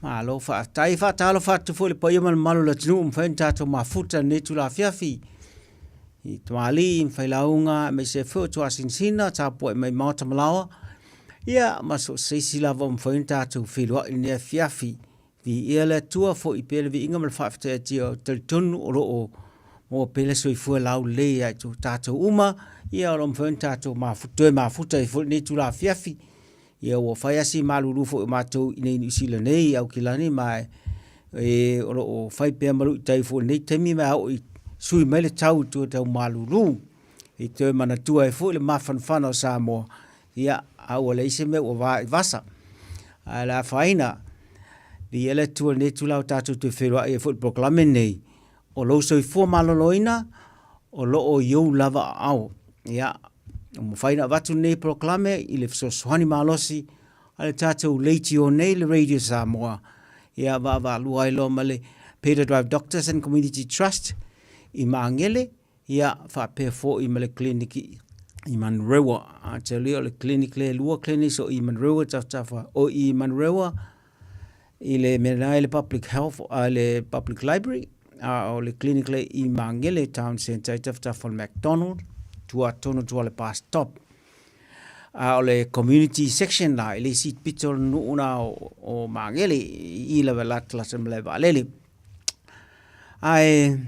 Malo faafetai. Faatalofa atu foi i le paia ma le mamalu o le atunuu ua mafai ona tatou mafuta i lenei itula afiafi i tamalii ma failauga aemaise foi o tuasinsina tapuai mai maota ma laoa ia ma so o se isi lava ua mafai ona tatou feiloai i lenei afiafi. Viia le Atua, foi pea le viiga ma le faafetai atu ou te talitonu o lo o maua pea le soifua laulelei ia i tatou uma, ia o lo o mafai ona tatou toe mafuta ai foi i lenei itula afiafi. Ia ua fai lava si malulu foi o matou i inei i Niu Sila nei i Aukilani ma e o lo o fai pea ma luitai foi i lenei taimi ma a oo i sui mai le tau i tua tau malulu e toe manatua ai foi le mafanafana o Samoa, ia, a ua leai se mea ua va i vasa. Ae le afaina, viia le Atua i lenei itula ua tatou toe feiloai ai foi i le polokalame lenei, o lou soifua maloloina o lo o i ou lava aao. Ia, ua mafai ona avatu lenei polokalame i le fesoasoani malosi a le tatou leitio nei, le Radio Samoa, ia vaavaalua ai loa ma le Peter Drive Doctors and Community Trust i Magele, ia faapea foi ma le clinic i Manurewa. Actually o le clinic lea e lua clinics o i Manurewa tafatafa o i Manurewa i le mea lena i le public health a le public library a o le clinic lea i Magele Town Centre i tafatafa o le McDonald tua tonu tua le bus stop. A o le community section la i le isi pito o le nuu na o Magele i lava latalata ma le vaalele. Ae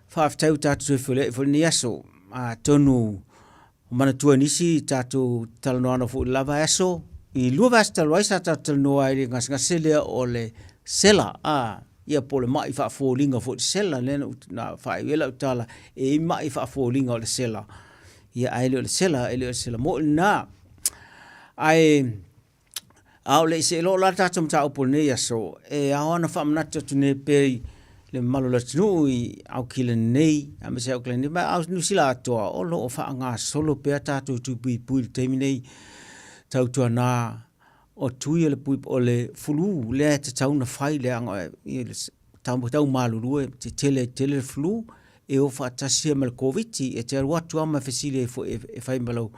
faafetai ua tatou toe feiloai foi lenei aso. Atonu o manatua e nisi tatou talanoaga foi i le lava aso, i lua vaiaso talu ai sa tatou talanoa ai i le gasegase lea o le sela, a, ia po o le mai faafoliga foi i le sela lea na faaiu ai lau tala, e i ai mai faafoliga o le sela, ia ae le o le sela, e le o le sela moi lena. Ae A o le i see loa la le tatou mataupu o lenei aso, e ao ona faamanatu atu nei pea i le mamalu o le atunuu i Aukilani nei, aemaise Aukilani nei, ma Niu Sila atoa, o lo o faagasolo pea tatou tui puipui i le taimi nei, tautuana o tui o le, o le flu lea e tatau ona fai leaga i le tau malulu e tetele ai tele le flu, e o faatasi ai ma le Koviti. E te alu atu lava ma fesili ai foi e fai ma lau,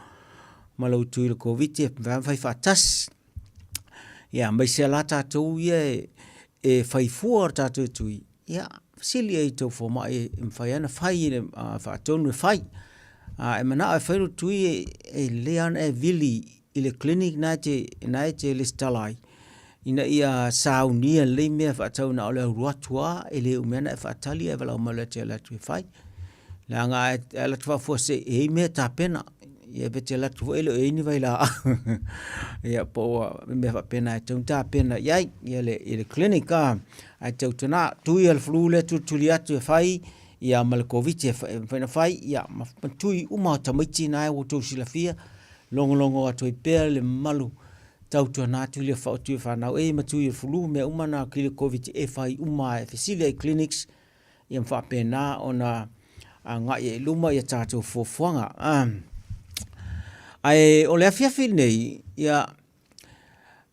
ma lou tui i le Koviti, e mafai ona fai faatasi. Ia, aemaise lava la tatou ia e fai fua o tatou tui, ia, fesili ai i tou fomai e mafai lava ona fai, faatonu e fai. A e manao e fai lou tui, e lelei lava ona e vili i le clinic na e te resitala ai, ina ia saunia lelei mea faatau na o le alu atu lava, e le umi lava ona e faatali ae valaau mai loa e te alu atu e fai. Leaga a e alu atu faafuasei, e i ai mea e tapena, ia pe te alu atu foi e le o i ai ni vailaau, ia po ua mea faapena e tatau ona tapena i ai i le clinic. Ae tautuana, tui lava le flu lea e tulituli atu e fai, ia ma le Koviti e mafai ona fai, ia ma tui uma o tamaiti na ua outou silafia, logologo atu ai pea le mamalu tautuana atu le faaotu i fanau e ma tui o flu mea uma na kili Koviti e fai uma e fesili ai clinics ia ma faapena ona agai ai i luma ia tatou fuafuaga. Ae o le afiafi lenei, ia,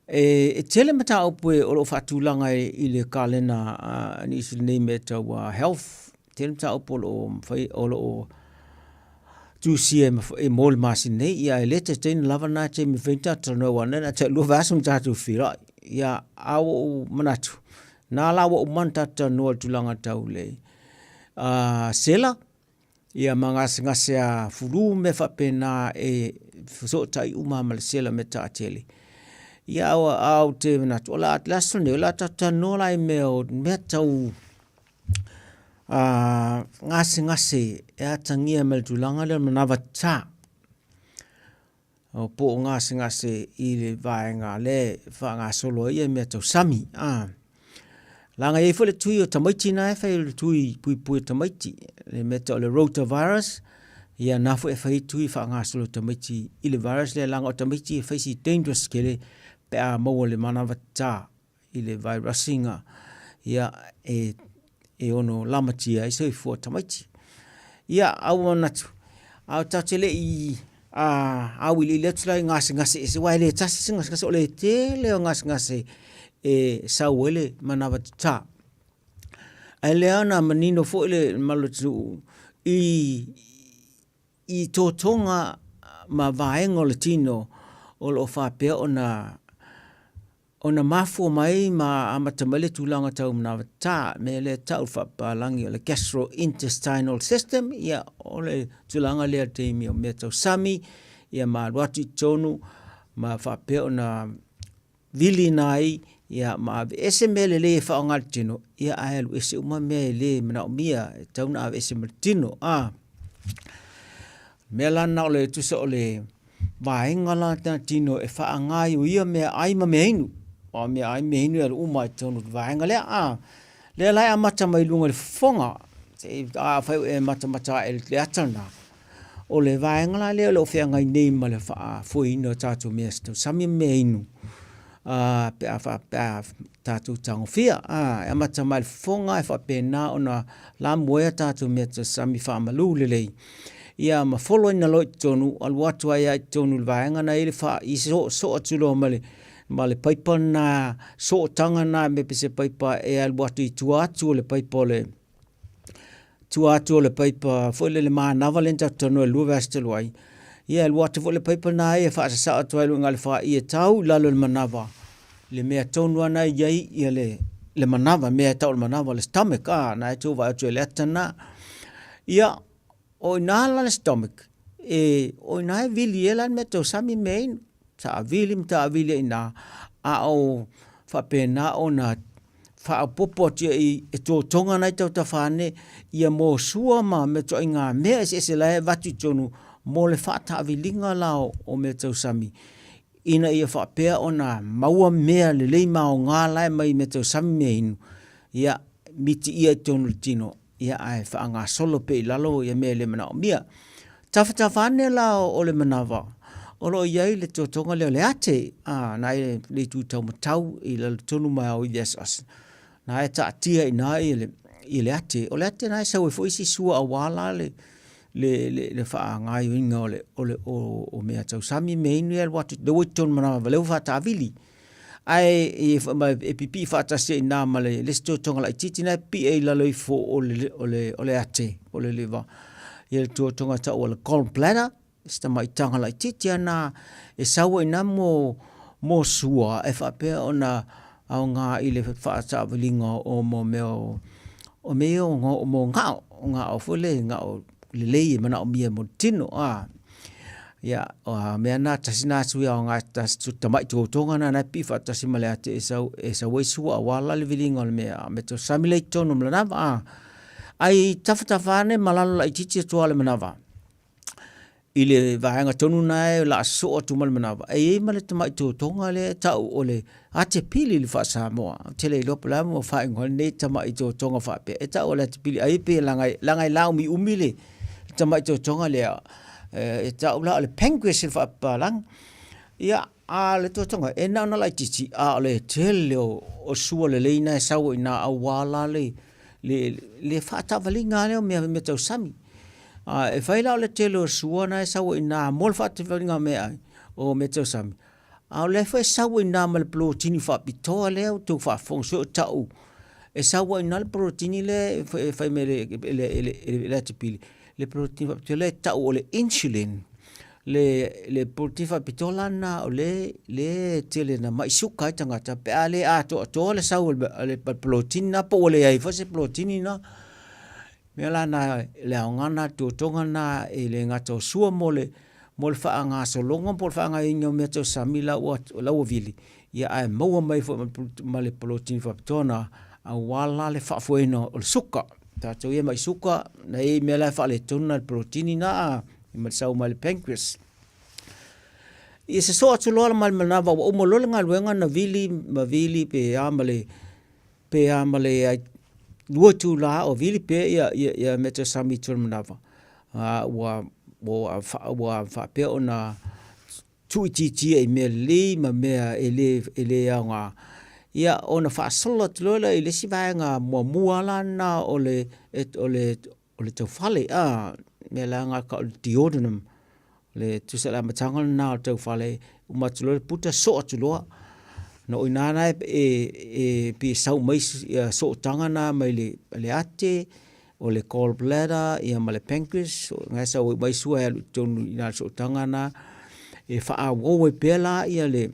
e tele mataupu o lo o faatulaga i le kalena a nisi nei mea tau health, tele mataupu o lo o mafai, o lo o tusia e mo le masina nei, ia e le taitai ona lava lena taimi e mafai ona tatou talanoa aua o lena e tailua vaiaso ma tatou feiloai. Ia, a ua ou manatu, na la ua uma ona tatou talanoa i le tulaga tau le sela, ia ma gasegase a fulu ma mea faapena e fesootai uma lava ma le sela mea taatele. Ia a ou te manatu, o le aso lenei, o le a tatou talanoa la i mea o mea tau gasegase e atagia mai le tulaga lea o le manava ta, po o gasegase i le vaega lea e faagasolo ai mea tau sami. Leaga e i ai foi le tui o tamaiti na e fai o le tui puipui o tamaiti, le mea e tau o le rotavirus, ia na foi e fai ai tui faagasolo o tamaiti i le virus lea, leaga o tamaiti e fai si dangerous tele pe a maua i le manava ta. i le vairasi-ga ia e, e ono lamatia ai soifua o tamaiti. Ia, a ua manatu, a o tatou te le i auiliili atu la i gasegase ese, aua e le tasi se gasegase, o le tele o gasegase e sau ai le manava tatā. Ae lea na manino foi le mamalu o le atunuu i totoga ma vaega o le tino o lo o faapea ona Ona mafua mai ma amata mai le tulaga tau manavatā, mea lea tau le faapapalagi o le gastrointestinal system, ia o le tulaga lea taimi o mea tau sami, ia ma alu atu i totonu ma faapea ona viliina ai ia ma aveese mea lelei e faaaoga le tino, ia ae alu ese uma mea e le manaomia e tatau ona aveese ma le tino. A mea la na o le tusa o le vaega la tana tino e faagaioia mea ai ma mea inu. O mea ai mea inu e alu uma i totonu o le vaega lea. A lea la e amata mai luga i le fofoga. Se i a fai e matamata ae le ata lena. O le vaega la lea o lo o feagai nei ma le faafoeina o tatou mea tausami ma mea inu pe a faapea tatou tagofia. E amata mai le fofoga e faapena ona lamu ai a tatou mea tausami faamalu lelei. Ia ma foloina loa i totonu, alu atu ai lava i totonu i le vaega na i le faa, i soo, soo atu loa ma le, ma le paipa lena, sootaga lena me pese paipa e alu atu i tua atu o le paipa o le, tua atu o le paipa foi lele manava lea na tatou talanoa i le lua vaiaso talu ai, ia e alu atu foi le paipa lena e faasasao atu ai luga i le fa'i e tau i lalo i le manava, le mea tonu lava lena e i ai ia le, le manava, mea e tau o le manava, le stomach, a, na e tou vaai atu i le ata lena. Ia, o i ina la le stomach, e, o i ina e vili ai la le mea tausami ma mea inu, taavili ma taavili ai i ina, a o faapena ona faaopoopo atu i e totoga na i tautafa ane ia mosua ma mea ituaiga mea eseese la e avatu i totonu mo le faataaviliga la o mea tausami ina ia faapea ona maua mea lelei ma aoga la e mai mea tausami mea inu ia mitiia i totonu o le tino ia ae faagasolo pea i lalo ia mea e le manaomia. Tafatafa ane la o le manava, o lo o i ai le totoga lea o le ate, a, na e le itu taumatau i lalo tonu mai ao i le asoaso, na e taatia i ina i le, i le ate. O le ate na e sau ai foi isi sua aua la le, le, le, le faagaioiga o le, o le, o, o mea tausami mea inu ia alu atu, lea ua i totonu manava, lea ua faataavili. Ae e pipii faatasi ai i ina ma le isi totoga laitiiti na e pipii ai i lalo ifo o le, o le, o le ate, o le liver. Ia le totoga e tau o le gall bladder, si tamaitaga laitiiti lava na e sau ai i ina mo, mo sua e faapea ona aoga i le faataaviliga o mo mea o, o mea ia o mo gao, o gao foi lea, gao lelei e manaomia mo le tino. A, ia, o mea na, tasi na sui aoga, tasi tamai totoga na na e pipii faatasi ma le ate e sau, e sau ai sua aua la le viliga o le mea, me to sami lea i totonu o le manava. A, ai tafatafa ane ma lalo laitiiti atu lava o le manava i le vaega tonu na e o le a sosoo atu ma le manava, e i ai ma le tamai totoga lea e tau o le atepili i le faa-Samoa. Ou te le iloa po o le a mo faaigoa lenei tamai totoga faapea, e tau o le atepili, ai pei leaga, leaga e laumiumi le tamai totoga lea, e tau la o le pancreas i le faapapalagi. Ia, a o le totoga, e na ona laitiiti, a o le tele o, o sua lelei na e sau ai i ina aua la le, le, le faataavaliga lea o mea, mea tausami. A e fai la o le tele o sua na e sau ai i ina mo le faataavaliga o meaai, o mea tausami, a o lea foi e sau ai i ina ma le polotini faapitoa lea ua outou faafofoga soo tau, e sau ai i ina le polotini lea e fai mai e le, e le atipili, le polotini faapitoa lea e tau o le insulin. Le, le polotini faapitoa la lena o le, le tele na mai suka ai tagata pe a le atoatoa le sau o le polotini na po ua leai foi se polotini na. Mea la na, le aoga na, le totoga na e le gata o sua mo le, mo le faagasologa po o le faagaoioiga o mea tau sami la ua, la ua vili, ia ae maua mai foi ma le polotini faapitoa na, aua la le faafoeina o le suka. Tatou ia mai suka, na i ai mea la e faaletonu na le polotini na, ma le sau mai le pancreas. Ia sosoo atu loa ma le manava ua uma loa le galuega na vili ma vili pe a ma le, pe a ma le ai lua itula o vili pea ia, ia, ia mea tausami i tona manava, a ua, ua, ua faapea ona tuuitiitia i mea lelei ma mea e le, e le aoga, ia ona faasolo atu loa lea i le isi vaega muamua la lena o le, o le, o le taufale, a, mea la o le duodenum, le tusa le amataga lena o le taufale, uma atu loa le puta soo atu loa. Na o i ina la e, e, e pei e sau mai ia sootaga na mai le, le ate, o le gall bladder ia ma le pancreas, na e sau ai mai sua e alu i totonu i ina le sootaga na, e faaauau ai pea la ia le,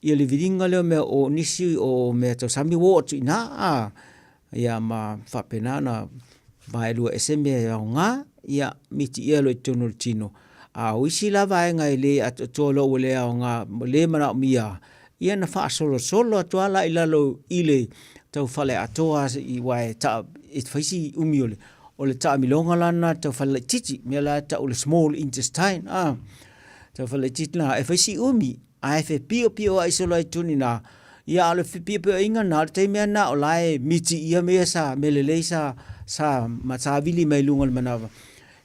Ia le viliga lea o mea o nisi o mea tausami ua oo atu i ina, a, ia ma faapena ona vaelua ese mea e aoga, ia mitiia loa i totonu o le tino. A o isi la vaega e le atoatoa loa ua le aoga, ua le manaomia, ia na faasolosolo atu lava la i lalo i le taufale atoa aua e ta, e fai si umi o le taamiloga la lena i le taufale laitiiti, mea la e tau o le small intestine, a. Taufale laitiiti lena e fai si umi, ae fepiopioai solo ai i totonu i ina, ia a o le fepiopioaiga lena, o le taimi lava lena o la e mitiia mea ia sa, mea lelei sa savili mai luga o le manava,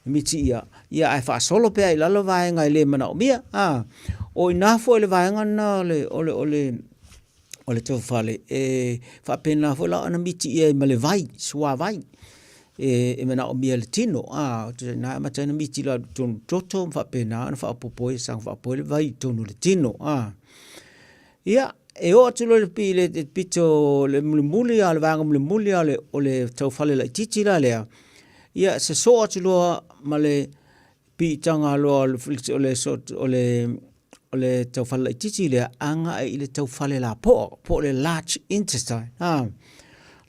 mitiia, ia ae faasolo pea i lalo vaega e le manaomia. O i ina foi i le vaega lena o le taufale, e faapena foi la ona mitiia ai ma le vai, suavai e manaomia e le tino. O ina e amata ai ona miti loa i totonu o le toto ma faapena ona faaopoopo ai, saga faaopoopo ai le vai i totonu o le tino. Ia, e oo atu loa i le pito le mulimuli lava, le vaega mulimuli lava o le taufale laitiiti la lea, ia sosoo atu loa ma le piitaga loa o le taufale laitiiti lea agai i le taufale lapoa po o le large intestine.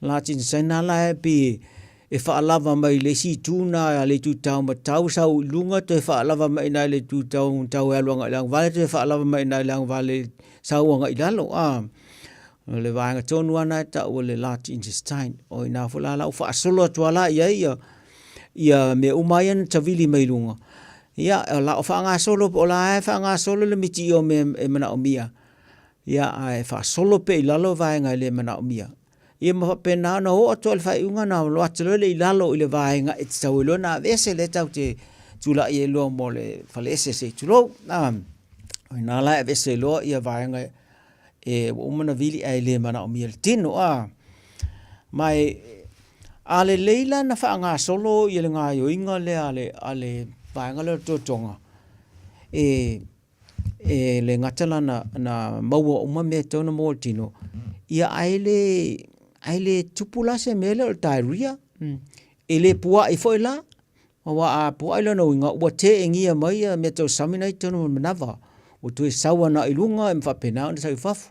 Large intestine na la e pei e faalava mai le isi itu na le itu tau matau sau i luga toe faalava mai i le itu tau tau e alu agai i le agavale toe faalava mai i le agavale sau agai i lalo. O le vaega tonu lava lena e tau o le large intestine. O i ina foi la la ua faasolo atu lava la i ai ia, ia mea uma ia na tavili mai luga. Ia, o la o faagasolo, o la e faagasolo le mitiia o mea e manaomia, ia ae faasolo pea i lalo vaega e le manaomia. Ia ma faapena ona oo atu lava i le faaiuga na alu atu loa lea i lalo i le vaega e tatau ai loa ona aveese, lea tatou te tulai ai loa mo le faleese se i tulou. O i ina la e aveese ai loa ia vaega e ua uma ona vili ae le manaomia e le tino. A, ma e, a lelei la ona faagasolo ia le gaoioiga lea a le, a le vaega lea o le totoga, e, e le gata la na, na maua uma mea e tatau ona maua e le tino, ia ae le, ae le tupu la se mea lea o le diarrhea. E le pua'i foi la, Aua a puai lona uiga ua teegia mai ia mea tausami na i totonu o le manava, ua toe sau ana i luga ma faapena ona sau i fafo.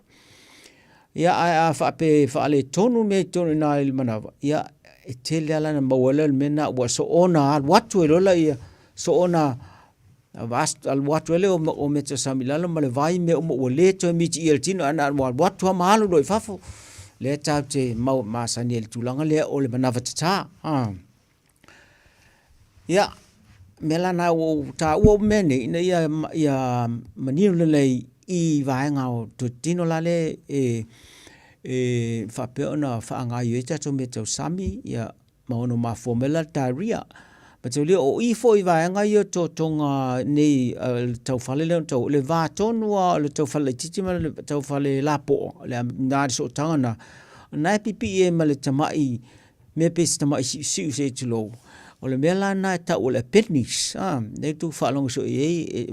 Ia ae a faapea e faaletonu mea i totonu i ina i le manava, ia e tele lava la ona maua ai le mea lena ua soona alu atu ai loa laia, soona alu atu ai lea o mea tausami i lalo ma le vai mea uma ua le toe mitiia e le tino ae na ona alu atu lava ma alu loa i fafo. Lea tatou te masani ai i le tulaga lea o le manava tata. Ia, o mea la na ua ou taua uma mea nei ina ia, ia manino lelei i vaega o totino la lea e, e faapea ona faagaoioi ai tatou mea tausami, ia, ma ono mafua mai la le diarrhea. Mataulia o i foi i vaega ia o totoga nei le taufale lea tau, le va tonu lava o le taufale laitiiti ma le taufale lapoa, le na le sootaga na, na e pipii ai ma le tamai mea pei se tamai siusiu se i tulou. O le mea la lena e tau o le appendix, a, lea tou faalogo soo i ai,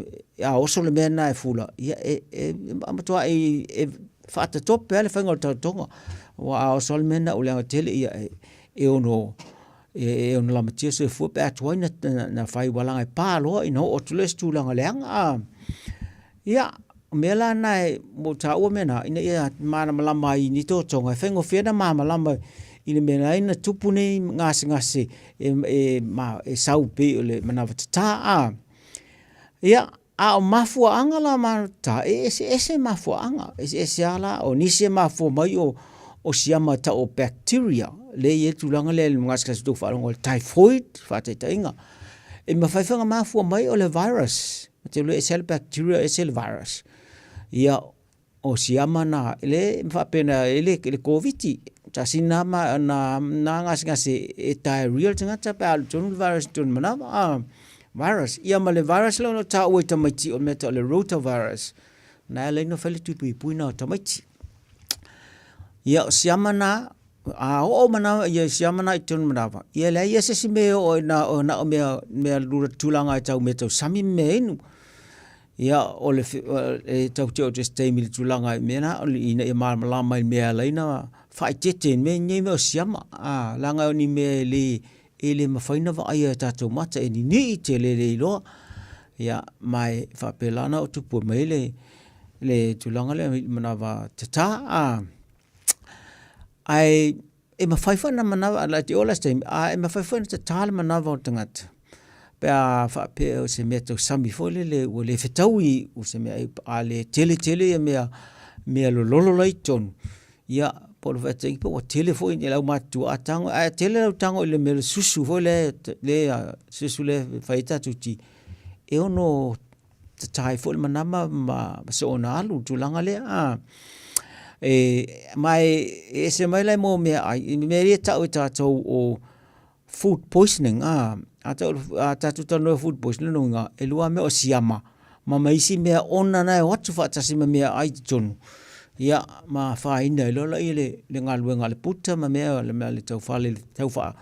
a oso le mea lena e fula, ia e, e, e matuai e faatatope lava le faiga o le taotoga. Aua a oso lava le mea lena ua leaga tele, ia e, e ono e, e ono lamatia le soifua pe a tuai na, na, na fai aua leaga e pa loa ina oo atu loa i se tulaga leaga. A. Ia, o mea la na e, ua ou taua mea na, ina ia malamalama ai i ni totoga, e faigofie ona malamalama i le mea na ala ai ona tupu nei gasegase e, e, ma, e sau pei o le manava tata. A. Ia, a o mafuaaga la manava tata, e eseese mafuaaga, eseese lava la, o nisi e mafua mai o, o siama e tau o bacteria, lea e i ai le tulaga lea i le gasegase tou faalogo i le typhoid, faataitaiga. E mafai foi ona mafua mai o le virus, E te iloa e ese lava le bacteria ese le virus. Ia, o siama na, le faapena e le, le Koviti, tasi na, na, na gasegase e diarrhea le tagata pe a alu tonu le virus i tonu manava. Ah, virus. Ia ma le virus lea o taua i tamaiti o le mea tau o le rotavirus. Na e ala ai ona fai le tui puipuina o tamaiti. Ia, o siama na, A oo manawa ia sia mana i tonu manawa, ia leai ia se isi mea e oo ai na o na o mea mea lura tulaga e tau mea tau sami ma mea inu. Ia o le e tau te o te se taimi i le tulaga i mea na ina ia malamalama i mea e ala ai ona faaeteete i mea nei mea o siama. A leaga o ni mea e le e le mafai ona vaaia e tatou mata e ninii tele le iloa. Ia ma e faapela ona tupu mai le le tulaga lea i manava tatā. A, ae e mafai foi ona manava, e oo la se taimi, a e mafai foi ona tatā le manava o le tagata pe a faapea o se mea tausami foi lele ua le fetaui, o se mea a le tele tele ia mea, mea lololo la i totonu, ia po o le faataitaiga pe ua tele foi le aumatutua a tago, ae tele lau tago i le mea o le susu foi lea, le susu lea e fai ai tatou ti, e ono tata ai foi le manava ma soona alu le tulaga lea. A. E, ma e ese mai la mo meaai, i mea ia e tau e tatou o food poisoning, a, a tau, a tatou talanoa i food poisoning, lona uiga, e lua lava mea o siama ma ma isi mea ona na e o atu faatasi ma meaai i totonu, ia ma afaina ai loa lea le, le galuega a le puta ma mea, le mea le taufale, tau faa,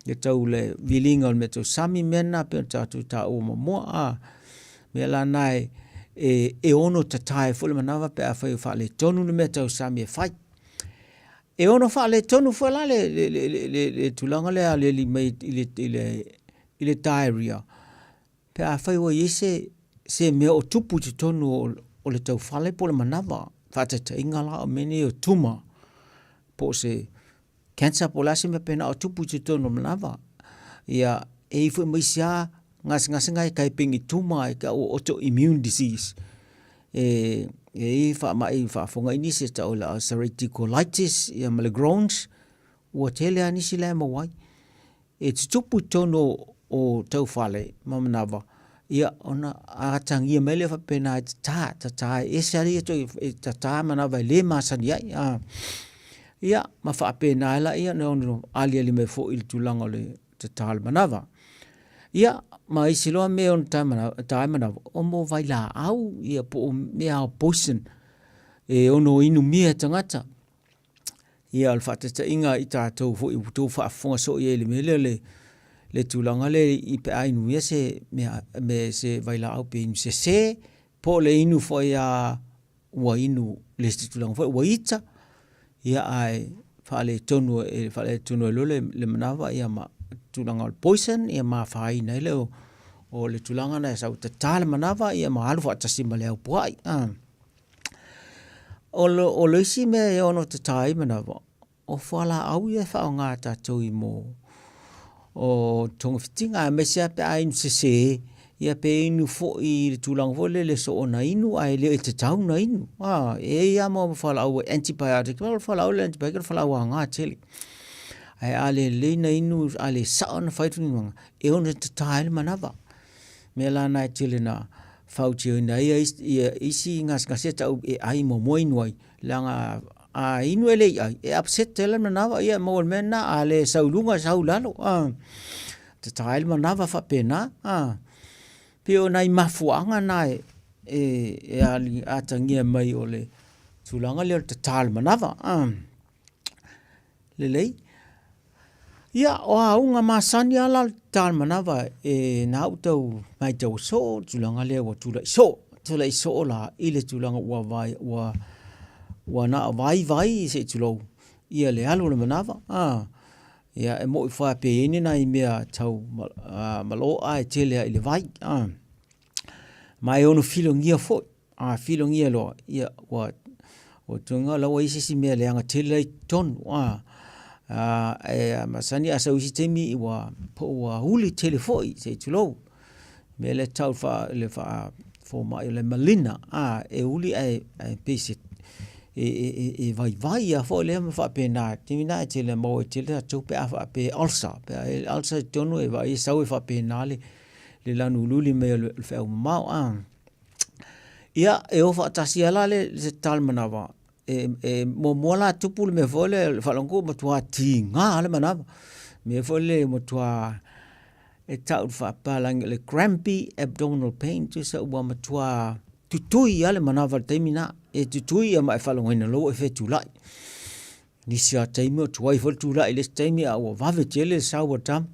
le tau le viliga o le mea tausami, mea na pei ona tatou taua muamua. A, mea la na e, e, e ono tata ai foi le manava pe afai o faaletonu le mea tausami e fai. E ono faaletonu foi la le, le, le, le, le, le tulaga lea aliali mai i le, i le, i le diarrhea, pe afai ua i ai se, se mea o tupu i totonu o, o le taufale po o le manava, faataitaiga la o mea nei o tumor, po o se cancer po o le a se mea pe na o tupu i totonu o le manava. Ia, e i ai foi ma isi lava gasegase e tai pei ni tumor e tau o autoimmune disease. E, e i ai faamai faafofoga i nisi e tau o le ulcerative colitis ia ma le Crohn's, ua tele lava nisi la e maua ai. E tutupu i totonu o taufale ma manava, ia ona atagia mai lea faapena e tata, tata e ese lava ia toe e tata manava e le masani ai. A, ia ma faapena ai laia ona ono aliali mai foi i le tulaga o le tata o le manava. Ia, ma isi loa mea ono ta manava, ta ai manava, o mo vailaau, ia po o mea ao poison, e ono inumia e tagata. Ia, o le faataitaiga i tatou foi ua outou faafofoga soo i ai i le mea lea o le, le tulaga lea i pe a inumia se mea, me, se vailaau pe inu sese, po o le inu foi a ua inu le isi tulaga foi ua ita, ia ae faaletonu e faaletonu ai loa le, le manava ia ma tulaga o le poison ia ma afaina ai lea o, o le tulaga lena e sau tata le manava ia ma alu faatasi ma le aupuai. A. O le, o le isi mea e ono tata ai manava, o fualaau ia e faaaoga e tatou i mo o togafitiga, aemaise lava pe a inu sese, ia pe inu foi i le tulaga foi lele soona inu ae le tatau ona inu. A, e i ai lava mo fualaau antibiotic, o le fualaau lea antibiotic o le fualaau aoga tele. Ae a le lelei ona inu, a le sao ona fai le inumaga, e ono tata ai le manava. Mea la na e tele na fautioina ai ia isi gasegase e tau e ai muamua inu ai, leaga a inu e le i ai, e upset tele le manava, ia e maua i le mea lena, a le sau i luga e sau i lalo, a, tata ai le manava faapena, a. Pei o nai mafuaaga na e, e, e atagia mai o le tulaga lea o le tata o le manava, a. Lelei. Ia, o auga masani lava la o le tatalo manava e na au tau matau soo, le tulaga lea ua tulai soo, tulai soo la i le tulaga ua vai, ua, ua na o vaivai se i tulou, ia le alu o le manava. A, ia e moi foi pe i ai ni nai mea tau maloa e tele ai i le vai. A, ma e ono filogia foi. A filogia loa, ia, ua, ua tuga la ua i ai se isi mea leaga tele la i totonu. A, a, e masani a sau isi taimi ua, po ua uli tele foi, se i tulou. Mea lea tau fa, le faa fomai o le malina, a, e uli ae, ae pei se, e, e, e, e vaivai a foi lea ma faapena. Taimi na e tele maua ai tele tatou pe a faapea e ulcer, pe a e ulcer i totonu e vaai e sau e faapena le, le lanu uliuli mai o le feau mamao. A. Ia, e o faatasi lava la le tatalo manava, e, e muamua la tupu le mea foi lea, faalogo ua matua tiga lava le manava. Mea foi lea matua e tau i le faapapalagi o le crampy abdominal pain, tusa ua matua tutui lava le manava i le taimi lena. E tutui ia ma e faalogoina loa ua e fetulai. Nisi lava taimi o tuai foi le tulai i le isi taimi a ua vave tele le sau o le tama.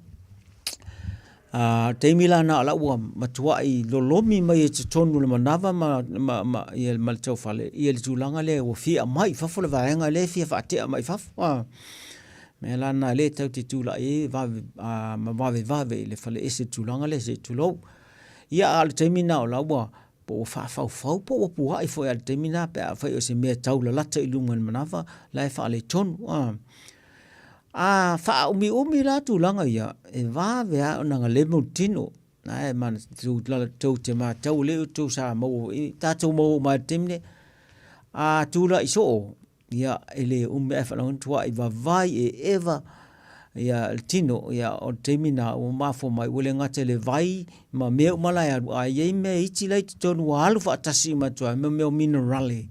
A, o le taimi la lena o la ua matuai lolomi mai i totonu o le manava ma, ma, ma, ia, ma le taufale ia le tulaga lea ua fia aumai i fafo le vaega lea e fia faatea mai i fafo. A, mea la lena lea tatou te tulai ai vave, a, ma vavevave i le faleese i le tulaga lea se i tulou. Ia, a o le taimi lena o la ua Po ua faafaufau po ua pua'i foi a le taimi lena pe afai o se mea tau lalata i luga i le manava la e faaletonu. A, a faaumiumi la tulaga ia, e vave lava ona galemu le tino. Ae manatua tou te matau lelei outou sa maua foi, tatou maua uma lava i le taimi lenei. A tulai soo, ia e le umi ae faalogo atu ua vavai eva ia le tino, ia o le taimi lena ua mafua mai ua le gata i le vai ma mea uma la e alu, ae i ai mea iti la e i totonu ua alu faatasi uma atu lava, mea o minerale.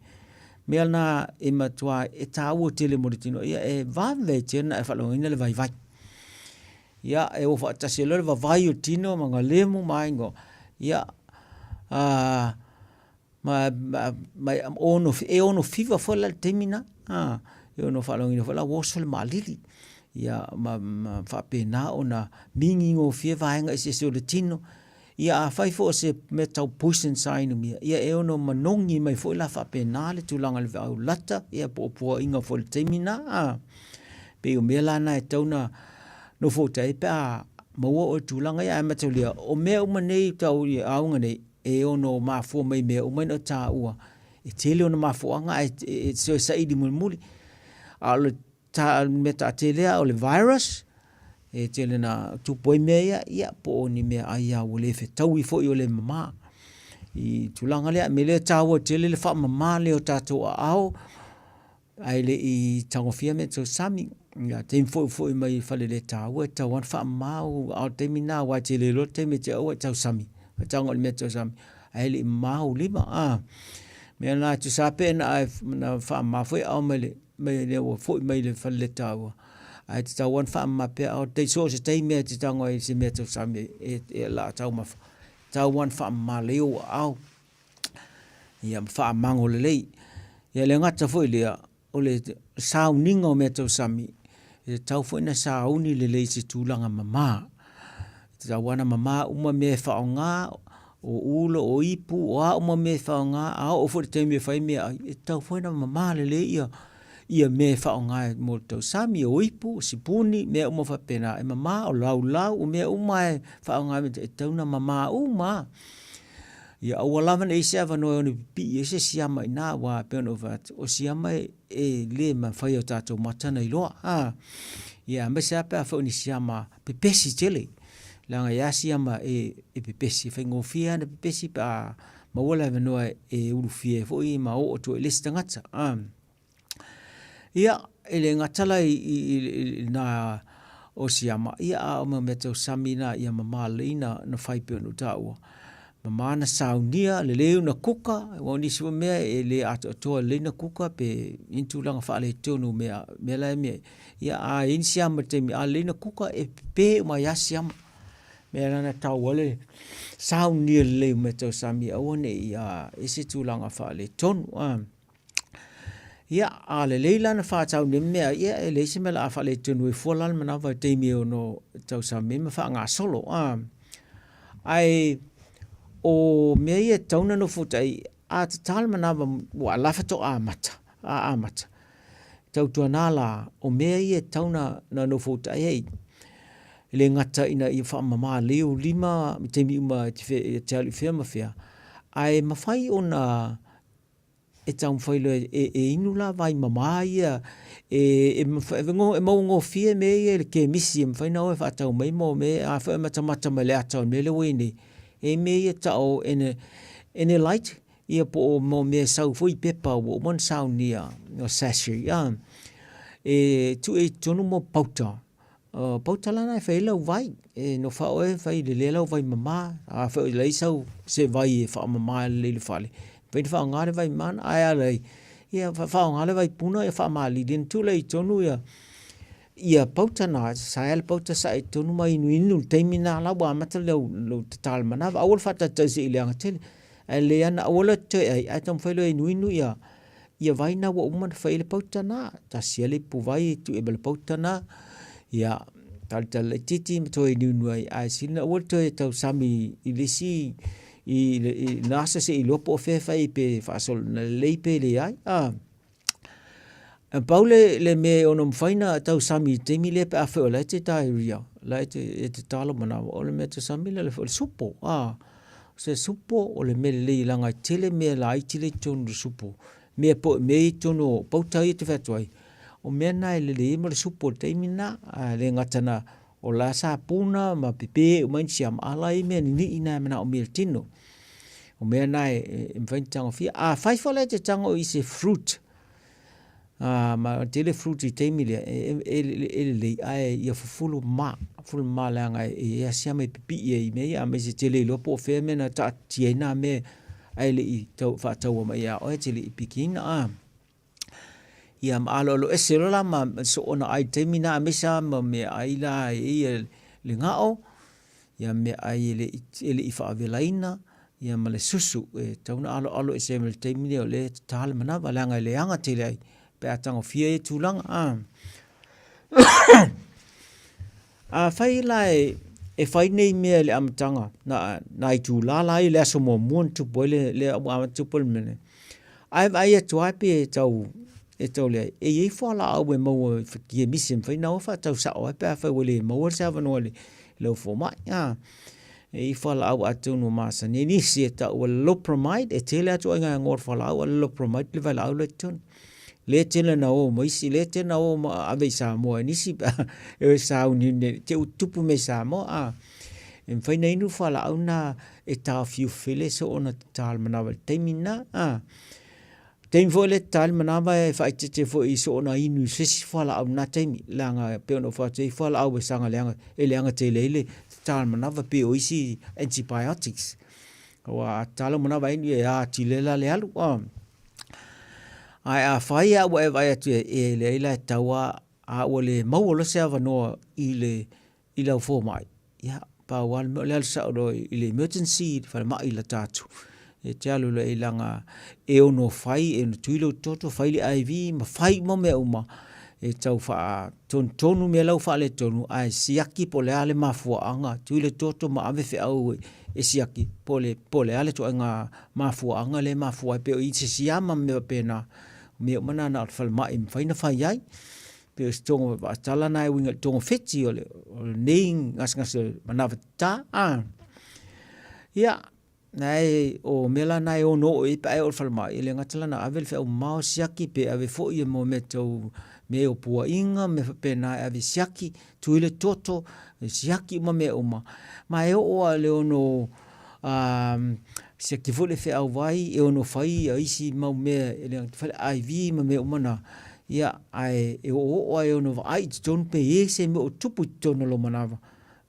Mea na e matua e taua tele mo le tino, ia e vave tele ona e faalogoina le vaivai. Ia, e o faatasi ai loa le vavai o le tino ma galemu ma aiga. Ia, a, ma, ma, ma ono, e ono fiva foi la le taimi na. A, e ono faalogoina foi la ua oso le maalili. Ia, ma, ma faapena ona migigofie vaega eseese o le tino. Ia afai foi o se mea tau poison sa inumia, ia e ono manogi mai foi la faapena le tulaga i le veau lata, ia po o puaiga foi i le taimi na. A, pei o mea la na e tatau ona nofoutai ai pe a maua oe i tulaga ia. Ae mataulia, o mea uma nei tau i auga nei, e ono mafua mai mea uma ia na taua. E tele ona mafuaaga ae e toe saili mulimuli. A o le ta, mea taatelea o le virus, e tele na tupu ai mea ia, ia po o ni mea ai a ua le fetaui foi o le mama. I tulaga lea, mea lea e taua tele le faamama lea o tatou aao, ae le i tagofia mea tau sami. Ia taimi foi foi mai faleletaua e tatau lava ona faamama ou aao i le taimi lena aua e te le iloa le taimi e te au ai e tausami, e tago i le mea tausami ae le i mama ou lima. A, mea lena e tusa lava pe na faamama foi aao mai le mai le ua foi mai le faleletaua, ae tatau lava ona faamama pea aao tai so o se taimi lava e te tago ai i se mea tausami e o le a taumafa, e tatau lava ona faamama lelei ou aao. Ia ma faamago lelei. Ia le gata foi lea, o le sauniga o mea tausami, e tatau foi ona sauni lelei i se tulaga mama. E tatau lava ona mama uma mea e faaaoga, o ulo, o ipu, o a uma mea e faaaoga, a oo foi i le taimi e fai ai meaai, e tatau foi ona mama lelei ia ia mea e faaaoga mo le tausami, o ipu, o sipuni, mea uma faapena, e mama, o laulau, o mea uma e faaaoga e tatau ona mama uma lava. Ia aua lava ne i i ai se avanoa e ono pipii ai se siama i ina, aua e pei ona ou fai atu, o siama e le mafai e o tatou mata ona iloa. A, ia aemaise lava pe afai o ni siama pepesi tele, leaga e i ai lava siama e pepesi, e faigofie lava ona pepesi pe a maua le avanoa e ulufia ai foi ma oo atu ai i le isi tagata. A. Ia, e le gata la i nā o siama, ia a o mea tausami na ia mama lelei na, na fai pei ona ou taua. Mama na saunia, lelei ona kuka, aua o nisi foi mea e le atoatoa lelei na kuka pe i ni tulaga faaletonu mea, mea la e mea, ia a i ai ni siama i le taimi, a lelei na kuka e pepe uma ai lava siama. Mea la na tau ai le saunia lelei o mea tausami aua ne i i se tulaga faaletonu. Ia, a lelei la na faatau nei mea, ia e leai se mea o le a faaletonu ai fua la le manava i taimi e ono tausami ai ma faagasolo. A, ae o mea ia e tatau ona nofotai, a tatala le manava ua la faatoa amata, a amata, tautuana la, o mea ia e tatau ona nofotai ai, e le gata ina ia faamama lelei ou lima i taimi uma e te alu i fea ma fea, ae mafai ona e taumafai loa e inu la vai mama ia e mauagofie mea ia i le kemisi e mafai ona o e faatau mai mo mea a foi e matamata mai le ata o le mea lea ua i ai nei. E i ai mea ia e tau o Enelite ia po o mo mea e sau foi i pepa ua uma ona saunia o sachet a e tuu i totonu mo pauta. O pauta la na e fai ai lau vai. E nofo lava oe fai lelei lau vai mama. A fai o leai sau se vai e faamama lelei i le fale, mafai ona faaaoga le vai mama na. Ae a leai, ia faaaoga le vai puna ia faamalilie ona tuu lea i totonu ia ia pauta na, saea le pauta sae i totonu ma inuinu i le taimi lena la ua amata lou tatala o le manava. Aua le faataitai se i leaga tele. Ae lelei lava ona aua loa e te toe ai, ae taumafai loa e inuinu ia Ia vai na ua uma ona fai ai le pauta na. Tasi lava le ipu vai e tuu ai ma le pauta na. Ia, talitali laitiiti ma toe inuinu ai, ae sili ona aua le toe tausami i le isi i lena aso se i iloa po o fea e fai ai pe faasolo ina lelei pe leai. A, e pau le, le mea e ono mafai ona tausami i le taimi lea pe afai o la e te diarrhea, o la e te, e tatala lou manawa, o le mea tausami lea o le supo. A. se supo o le mea lelei leaga e tele mea laiti lea i totonu o le supo, mea po o mea ia i totonu o pauta ia e te fai atu ai, o mea na e lelei ai mo le supo i le taimi lena. Ae le gata na o la sa puna ma pepe uma ai ni siama ala ia mea ninii na e manaomia e le tino. O mea na e mafai ona tagofia. Afai foi la e te tago i se fruit, ma tele fruit i taimi lea, e lelei ae ia fufulu ma, fufulu ma leaga e i ai lava siama e pipii ai i mea ia, aemaise e te le iloa po o fea mea na taatitia ai na mea ae le i faataua mai ia oe, e te le i pikiina. Ia ma aloaloese loa la ma soona ai i le taimi lena, aemaise lava ma meaai la e i ai le gao, ia meaai e le i faavelaina, ia ma le susu. E tatau ona aloalo ese ai ma le taimi lea o lea e tata le manava, leaga e leaga tele ai pe a tagofia ia tulaga. Afai la e fai nei mea i le amataga, nai itula la ia i le aso muamua na tupu ai le, lea ua amata tupu ai le mea lenei, ae vaai atu lava pei e tau, e tau leai, e i ai fualaau e maua i kemisi e mafai ona o faatau sao ai pe afai ua le maua se avanoa i lau fomai. E i ai fualaau atonu e masani ai nisi e tau o le loperamide, e tele lava ituaiga igoa o le fualaau, a o le loperamide le vailaau la i totonu. Lea e tele na o ma isi, lea e tele na o ma ave i Samoa e nisi pe a e o e sauniuni ai, te i ua tutupu mea i Samoa a. E mafai ona inu fualaau na e taofiofi le soona tata o le manava i le taimi lena a. Taimi foi lea e tata ai le manava e faaeteete foi i soona inu i se isi fualaau i lena taimi, leaga e pei ona ou fai atu e i ai fualaau e saga leaga, e leaga tele ai le tata o le manava pei o isi antibiotics. Aua a tata lou manava e inu e atili ai la le alu a. Ae afai lava ua e vaai atu e leai la e tatau lava, a ua le maua loa se avanoa i le i lau fomai, ia, pau lava le mea o le alu sao loa i le emergency i le falemai lata atu, e te alu loa i ai leaga e ono fai, e ono tui lou toto, fai le IV ma fai uma mea uma e tau faatonutonu mea la ua faaletonu, ae siaki po o le a le mafuaaga, tui le toto ma ave feau e siaki po o le a le ituaiga mafuaaga lea e mafua ai, pei o i se siama ma mea faapena, o mea uma na na o le falemai e mafai ona fai ai. Pei o se togo faatala na e uiga i le togafiti o lenei gasegase o le manava tata. Ia, o mea la na e ono oo i ai pe a e oo i le falemai, e le gata la na ave le feau mamao siaki pe ave foi ia mea tau mea o puaiga ma mea faapena e ave e siaki, tui le toto, e siaki uma mea uma. Ma e oo lava i le ono siaki foi le feau vai e ono fai isi mau mea e le gata fai le IV ma mea uma na, ia, ae e oooo lava e ono vaai i totonu pe i ai se mea o tupu i totonu o lou manava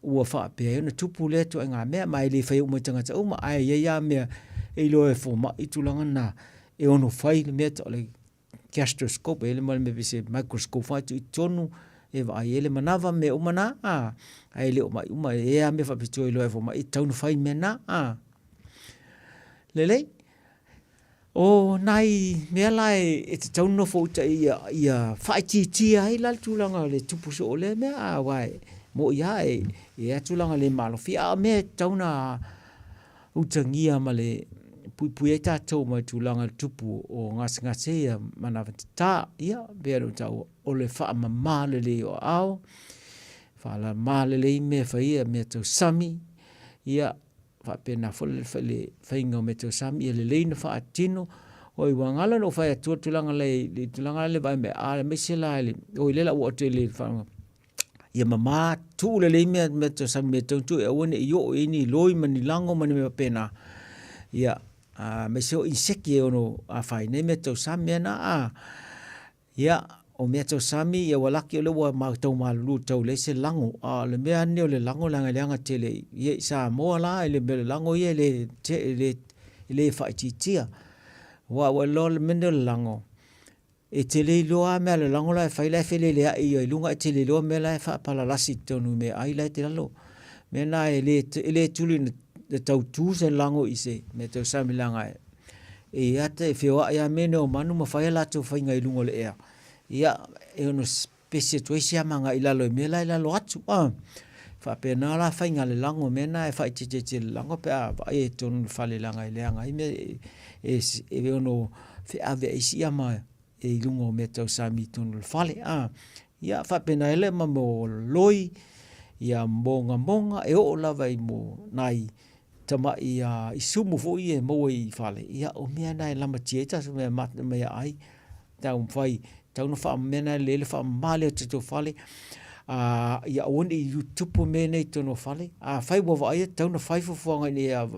ua faapea ai ona tupu lea ituaiga mea, ma e le faia uma e tagata uma, ae i ai lava mea e iloa e fomai tulaga na e ono fai le mea tau o le gastroscope, e i ai le mea pei se microscope foi tuu i totonu e vaai ai le manava ma mea uma na, ae le o mai uma, e i ai lava mea faapitoa e iloa e fomai e tatau ona fai mea na. Lelei. O nai mea la e tatau ona nofo uta ia faaitiitia ai la le tulaga o le tupu soo o lea mea, aua e moni lava e i ai tulaga le malofia, a o mea e tatau ona utagia ma le puipui ai tatou mai tulaga i le tupu o gasegase ia manava tata. Ia, pei ona ou taua, o le faamama lelei o aao, faalamama lelei mea e fai, mea tau sami, ia, faapena foi le faiga o mea tau sami, ia lelei ona faatino. Oi, ua galo ona ou fai atu le tulaga le, le tulaga le vaai mai, a aemaise la i le, oi lea la ua oo atu i le faalogo, ia mama tuu lelei mea, mea tau sami, mea tau tuu e aua ne i oo i ai ni loi ma ni lago ma ni mea faapena. Ia, aemaise o inseki e ono afaina ai mea tau sami mea na, a. Ia, o mea tau sami, ia ua laki o lea ua tau malulu tau leai se lago. A o le mea lava lenei o le lago leaga e leaga tele ia i Samoa la, i le mea o le lago ia e le, e le, e le faaitiitia. Aua ua iloa le mea lenei o le lago, e te le iloa lava mea a le lago la e fai la e feleleai i luga ae te le iloa mea la e faapalalasi i totonu i meaai la e te lalo. O mea na e le, e le tuli ina tau tu se lago i se mea tau sami leaga e E ata e feoai lava mea nei o manu ma fai a latou faiga i luga o le ea. Ia, e ono pesi atu ai se ama agai i lalo i mea la i lalo atu. A faapena la faiga a le lago, mea na e faaeteete le lago pe a vaai ai i totonu o le fale leaga e leaga ai mea e ono feaveai ai si ama i luga o mea tau sami i totonu o le fale. A ia faapena ai lea ma mo loi, ia mogamoga, e oo lava i mo nai. tamai isumu foi ia e maua i fale, ia o mea na e lamatia ai tatou mea meaai, taumafai tatau ona faamea na lelei le faamama lea o tatou fale, ia aua ne i tupu mea nei i totonu o fale. Afai ua vaaia, tatau ona fai fuafuaga ina ia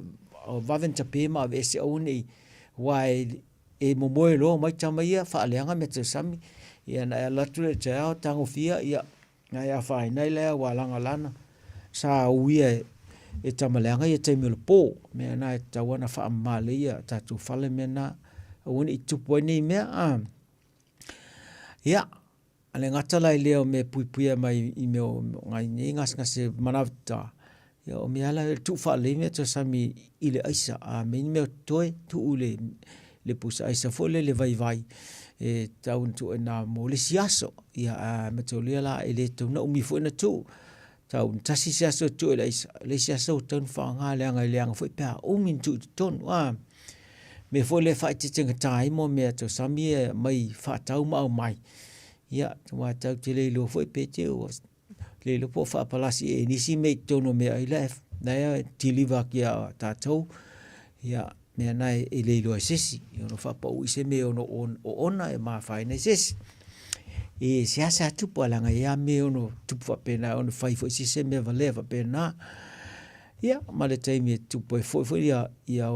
vave ona tape ma aveese aua ne i, aua e momoe loa omai tama ia faaleaga meatausami, ia ona e alu atu lea i le taeao tagofia, ia na e afaina ai la aua leaga o la na sa uia e tama leaga ia taimi o le po. O mea na e tatau lava ona faamama lelei ia tatou fale mea na, aua ne i tupu ai nei mea. Ia, e le gata la i lea o mea e puipuia mai i mea o nai nei gasegase manava tata, ia o mea lava ia o le tuu faalelei meatausami i le aisa. A mea ni mea o totoe, tuu i le pusa aisa foi lele vaivai e tatau ona tuu i ina mo le isi aso. Ia a mataulia la e le tatau ona umi foi ona tuu, tau ina tasi se aso e tuu ai i le aisa, o le isi aso ua tatau ona faaaoga leaga e leaga foi pe a umi ona tuu i totonu. Mea foi lea e faaeteetegata ai mo meatausami ia e aumai faatau ma aumai, ia aua tatou te le iloa foi pe te i ua le iloa po o faapalasi ea e nisi mea i totonu o meaai la e deliver atu ia tatou. Ia, mea na e le iloa e se isi, e ono faapau i se mea e ono oona e afaina ai se isi. E seasea tupu ae leaga e i ai lava mea e ono tupu faapena, e ono fai foi e se isi mea valea faapena. Ia, ma le taimi e tupu ai foi foi ia, ia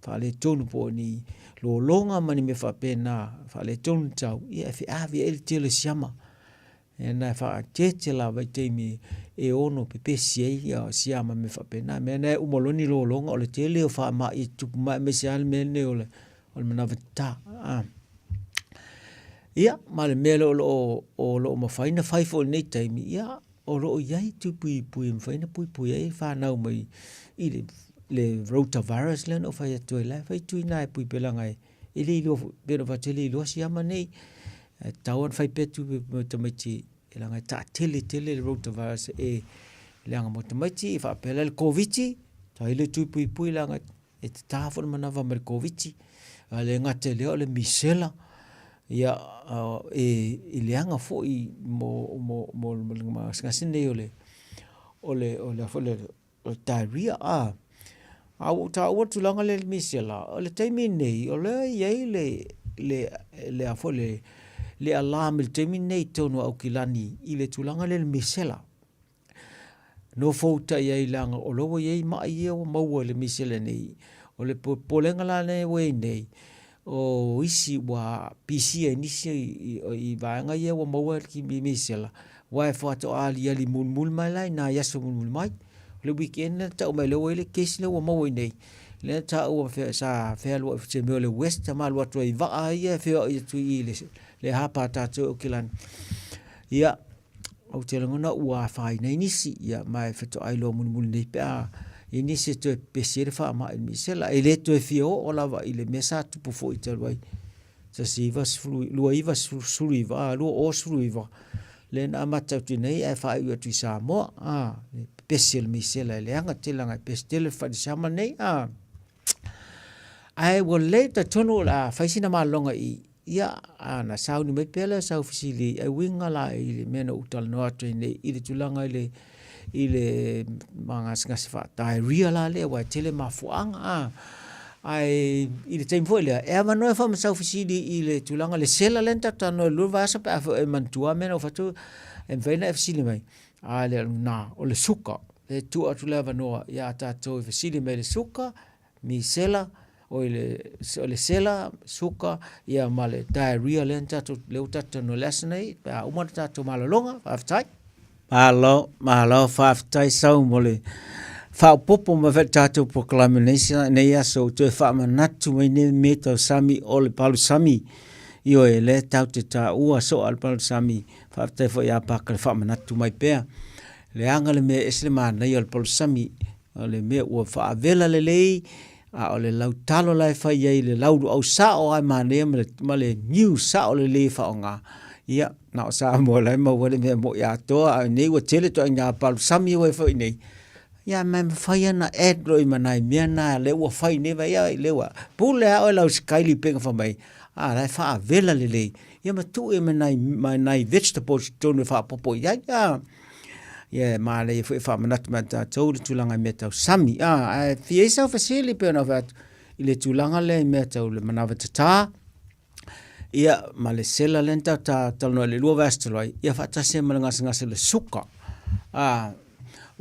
faaletonu po o ni lologa ma ni mea faapena, faaletonu le tau, ia e feaveai le tele o siama. Ia na e faaeteete lava i taimi e ono pepesi ai ia siama ma mea faapena. Mea na e uma loa ni lologa o le tele o faamai e tutupu mai aemaise lava le mea lenei o le manava tata. Ia, ma le mea lea o lo o mafai ona fai foi i lenei taimi, ia o lo o i ai tui puipui e mafai ona puipui ai fanau mai i le rotavirus lea na ou fai atu ai, la e fai tui na e puipui leaga e le iloa foi, pei ona ou fai atu e le iloa siama nei. Ae tatau lava ona fai pea tui puipui mo tamaiti leaga e taatele tele le rotavirus e leaga mo tamaiti. E faapea la le Koviti, fai le tui puipui leaga e tata foi le manava mai le Koviti. Ae le gata i lea o le misela, ia e leaga foi mo le gasegase lenei o le o le o le o le diarrhea. A ua ou taua le tulaga lea i le misela, o le taimi lenei o lea e i ai le le le a foi le le alarm i le taimi lenei i totonu o Aukilani i le tulaga lea i le misela. Nofoutai ai leaga o lea ua i ai mai ia ua maua i le misela nei. O le popolega la lea ua i ai nei, o isi ua pisia i nisi i vaega ia ua maua i le misela, aua e faatoa aliali mulimuli mai la i nai aso mulimuli mai. O le weekend lea na tau mai lea ua i ai le case lea ua maua i inei, lea na taua sa fealuai i se mea o le west ma alu atu ai i vaa ia e feoai atu i le hapa a tatou i Aukilani. Ia, ou te lagona ua afaina ai nisi, ia, ma e faatoa iloa mulimuli nei pe a i ai nisi e toe pepesi ai le faamai i le misela. E le toe fia oo lava i le mea sa tupu foi talu ai, 19, 2019, 2019, lea na amata atu nei ae faaiu atu i Samoa, a, le pepesi o le misela e leaga tele, leaga e pepesi tele le fale nei, a. Ae ua lelei, talitonu o le a fai sina malologa i i, ia, ana sauni mai pea lea o sau fesili e uiga la i le mea na ou talanoa atu ai nei i le tulaga i le i le gasegase faa-diarrhea la lea, aua e tele mafuaaga, a. Ae i le taimi foi lea, e avanoa ai foi ma sau fesili i le tulaga le sela lea na tatou talanoa i le lua vaiaso pe a foi e manatua mea na ou fai atu, e mafai ona e fesili mai, a le na, o le suka. E tuu atu le avanoa iā tatou e fesili mai i le suka, misela, oi le, o le sela, suka, ia ma le diarrhea lea na tatou, lea ua tatou talanoa i le aso nei, pe a uma le tatou malologa, faafetai. Malo, malo, faafetai Sau mo le faaopoopo mai foi i le tatou polokalame i lenei aso, ua toe faamanatu mai nei mea tau sami o le palusami. Ioe, lea tatou te taua soo le palusami, faafetai foi ia Paka le faamanatu mai pea. Leaga le mea e ese le manaia o le palusami, o le mea ua faavela lelei, a o le lautalo la e fai ai le lauluau sao lava e manaia ma le, ma le niu sao lelei e faaaoga. Ia, na o Samoa la e maua ai le mea moni atoa, a o nei ua tele ituaiga palusami ua i ai foi nei. Ia ma e mafai lava ona add loa ma nai mea na lea ua fai nei, vaai i ai lea ua pule lava oe i lau sikaili pei ona fai mai, a la e faavela lelei, ia ma tuu ai ma nai, ma nai vegetables i totonu e faaopoopo i ai. Ia e manaia foi e faamanatu mai ia tatou le tulaga i mea tau sami. Ae fia i ai sau fesili pei ona ou fai atu i le tulaga lea i mea tau le manava tatā, ia ma le sela lea na tatou talanoa i le 2 vaiaso talu ai, ia faatasi ai ma le gasegase o le suka.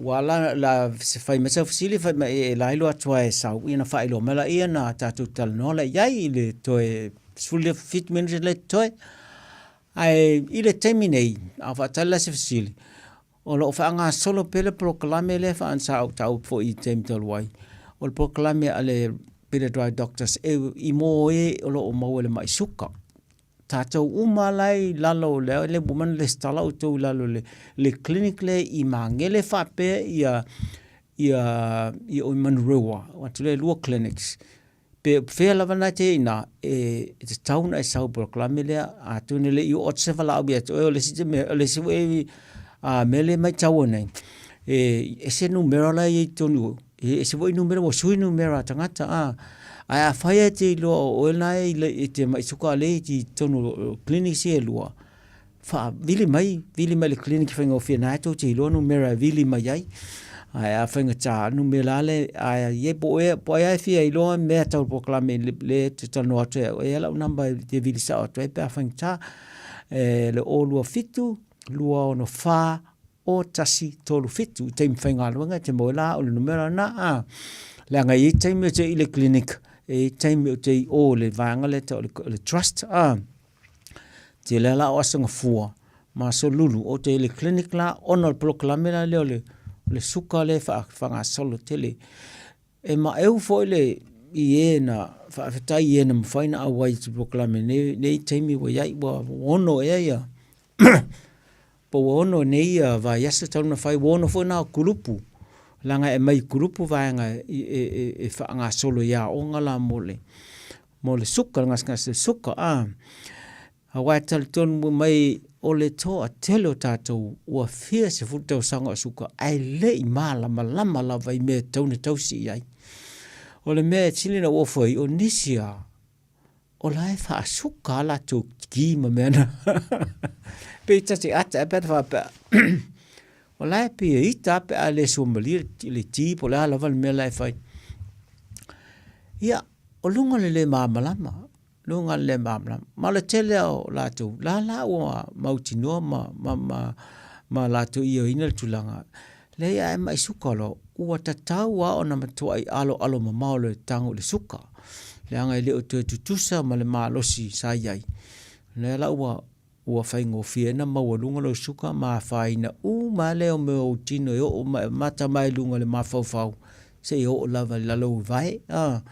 Ua ala la se fai mai sau fesili fai mai e la iloa atu lava e sau, ia ona faailoa mai laia ona tatou talanoa lea i ai i le toe 17 minute lea e totoe. Ae i le taimi nei, a o faatali la se fesili, o lo o faagasolo pea le polokalame lea sa ou taua foi i le taimi talu ai, o le polokalame a le Peter Dry Doctors e i mo e o lo o maua i le mai suka. Tatou uma la i lalo o le, le ua uma ona resitala outou i lalo o le clinic lea i Magele faapea ia ia i o i Manurewa, atu lea e 2 clinics. Pe fea lava na te i ina, e tatau ona e sau i polokalame lea, atonu e le i oo atu se valaau ia te oe, o le isi mea, o le isi foi mea lea e matau nei, e ese numera la e i ai i totonu, e ese foi numera, ua sui numera a tagata. Ae afai e te iloa o oe lena e te mai suka o lea e i totonu o clinics ia e lua, Faavili mai, vili mai i le clinic faigofie na e tou te iloa numera e vili mai ai. Ae a faigata numera lava lea, ae i ai po o ai lava e fia iloa mea tau polokalame lea e te talanoa atu ai au, e i ai lau number e te vili sao atu ai pe a faigata. E le 027 264 0137 i taimi faigaluega e te maua ai la au i le numera lena. A, leaga e i ai taimi ou te i le clinic, e i ai taimi ou te i o i le vaega lea e tau o le trust. A. Tele la o aso gafua ma aso lulu ou te i le clinic la ona o le polokalame la lea o le, o le suka lea e faagasolo tele. E maeu foi le i e na faafetai i e na mafai ona auai i se polokalame nei, nei taimi ua i ai, ua ono ea ia po ua ono nei ia vaiaso talu ona fai, ua ono foi na o kulupu, leaga e aumai i kulupu vaega e faagasolo i aoga la mo le mo le suka, le gasegase o le suka, a. Aua e talitonu mai o le toatele o tatou ua fia 10 tausaga o suka ae le i malamalama lava i mea e tatau ona tausi i ai. O le mea e sili ona ou ofo ai, o nisi lava, o la e faasuka lava latou ki ma mea na. Pei ta te ata ea pe a faapea, o la e pei e ita lava pe a le suamalie le ti po o le a lava le mea la e fai. Ia, o luga o le le malamalama, luga o le le malamalama. Ma o le tele o latou, la la ua mautinoa ma, ma, ma, ma latou ioeina le tulaga. Leai, a e mai suka loa, ua tatau lava ona matuai aloalo mamao le tago i le suka. Leaga e le o toe tutusa ma le malosi sa i ai. O lea la ua Ua faigofie ai ona maualuga lou suka ma afaina uma lava lea o mea o ou tino e oo mai, mata mai luga i le mafaufau seia oo lava i lalo o vae. A,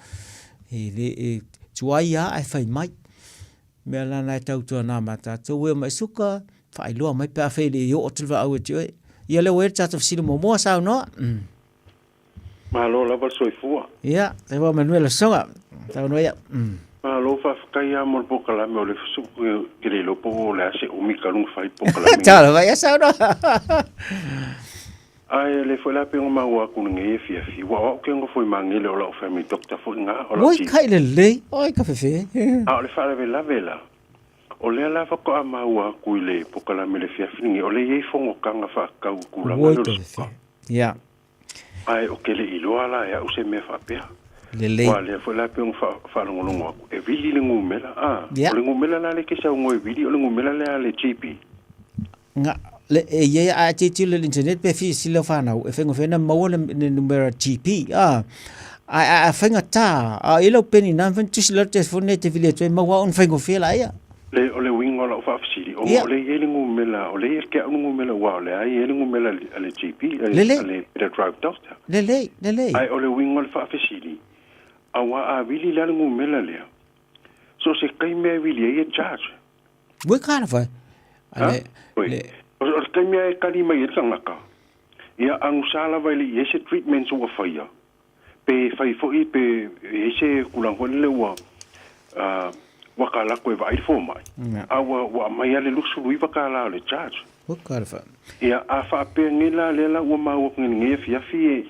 e le, e tuai lava ae fai mai. O mea la na e tautuana ma tatou e omai suka, faailoa mai pe afai e le i oo atu le valaau ia te oe. Ia lea ua i ai le tatou fesili muamua, saunoa. Malo lava le soifua. Ia, taifa manuia le soga. Saunoa ia. Malo faafetai lava mo le polokalame o le ke le iloa po o le a se umi talu ona fai polokalame. Tala mai ia saunoa. Ae le foi la pe ona maua atu lenei afiafi. Ua o au ke nofo i Magele o lau family doctor foi na o lau Oi kai lelei. Oi ka fefe. A o le faalavelave la, o lea la faatoa maua atu i le polokalame i le afiafi lenei, o lea e i ai fonotaga faatatau i tulaga lea o le suka. Ia. Ae ou te le i iloa la e au se mea faapea. Lelei. Aua o lea foi la e pei ona faalogologo atu, e vili le numera, a. O le numera la lea e te saunoa e vili, o le numera lea a le GP. Nga, le, e i ai, a e tilotilo i le internet pe fia sili lau fanau, e faigofie ona maua le, le numera GP, a. Ae a, a faigata, a i ai lau peni na, mafai ona tusi i lalo telefoni e te vili atu ai, maua au ona faigofie laia. Le, o le uiga o lau faafesili, ona o lea e i ai le numera, o lea e ia te au le numera, aua o lea e i ai le numera a le GP, a le, a le Better Drive Doctor. Lelei, lelei. Ae o le uiga o le faafesili, aua a vili la le numera lea, so o se taimi lava e vili ai e charge. Ua ka na whai. Ha? Le, le... O le taimi lava e tali mai ai le tagata, ia agusa lava e le i ai se treatment ua faia, Pe fai foi pe i ai se tulaga foi lele ua ua ka lako e vaai le fomai, a ua ua aumai lava le $29 o le charge. Ia, a faapea nei la lea la ua maua atu nei i lenei afiafi e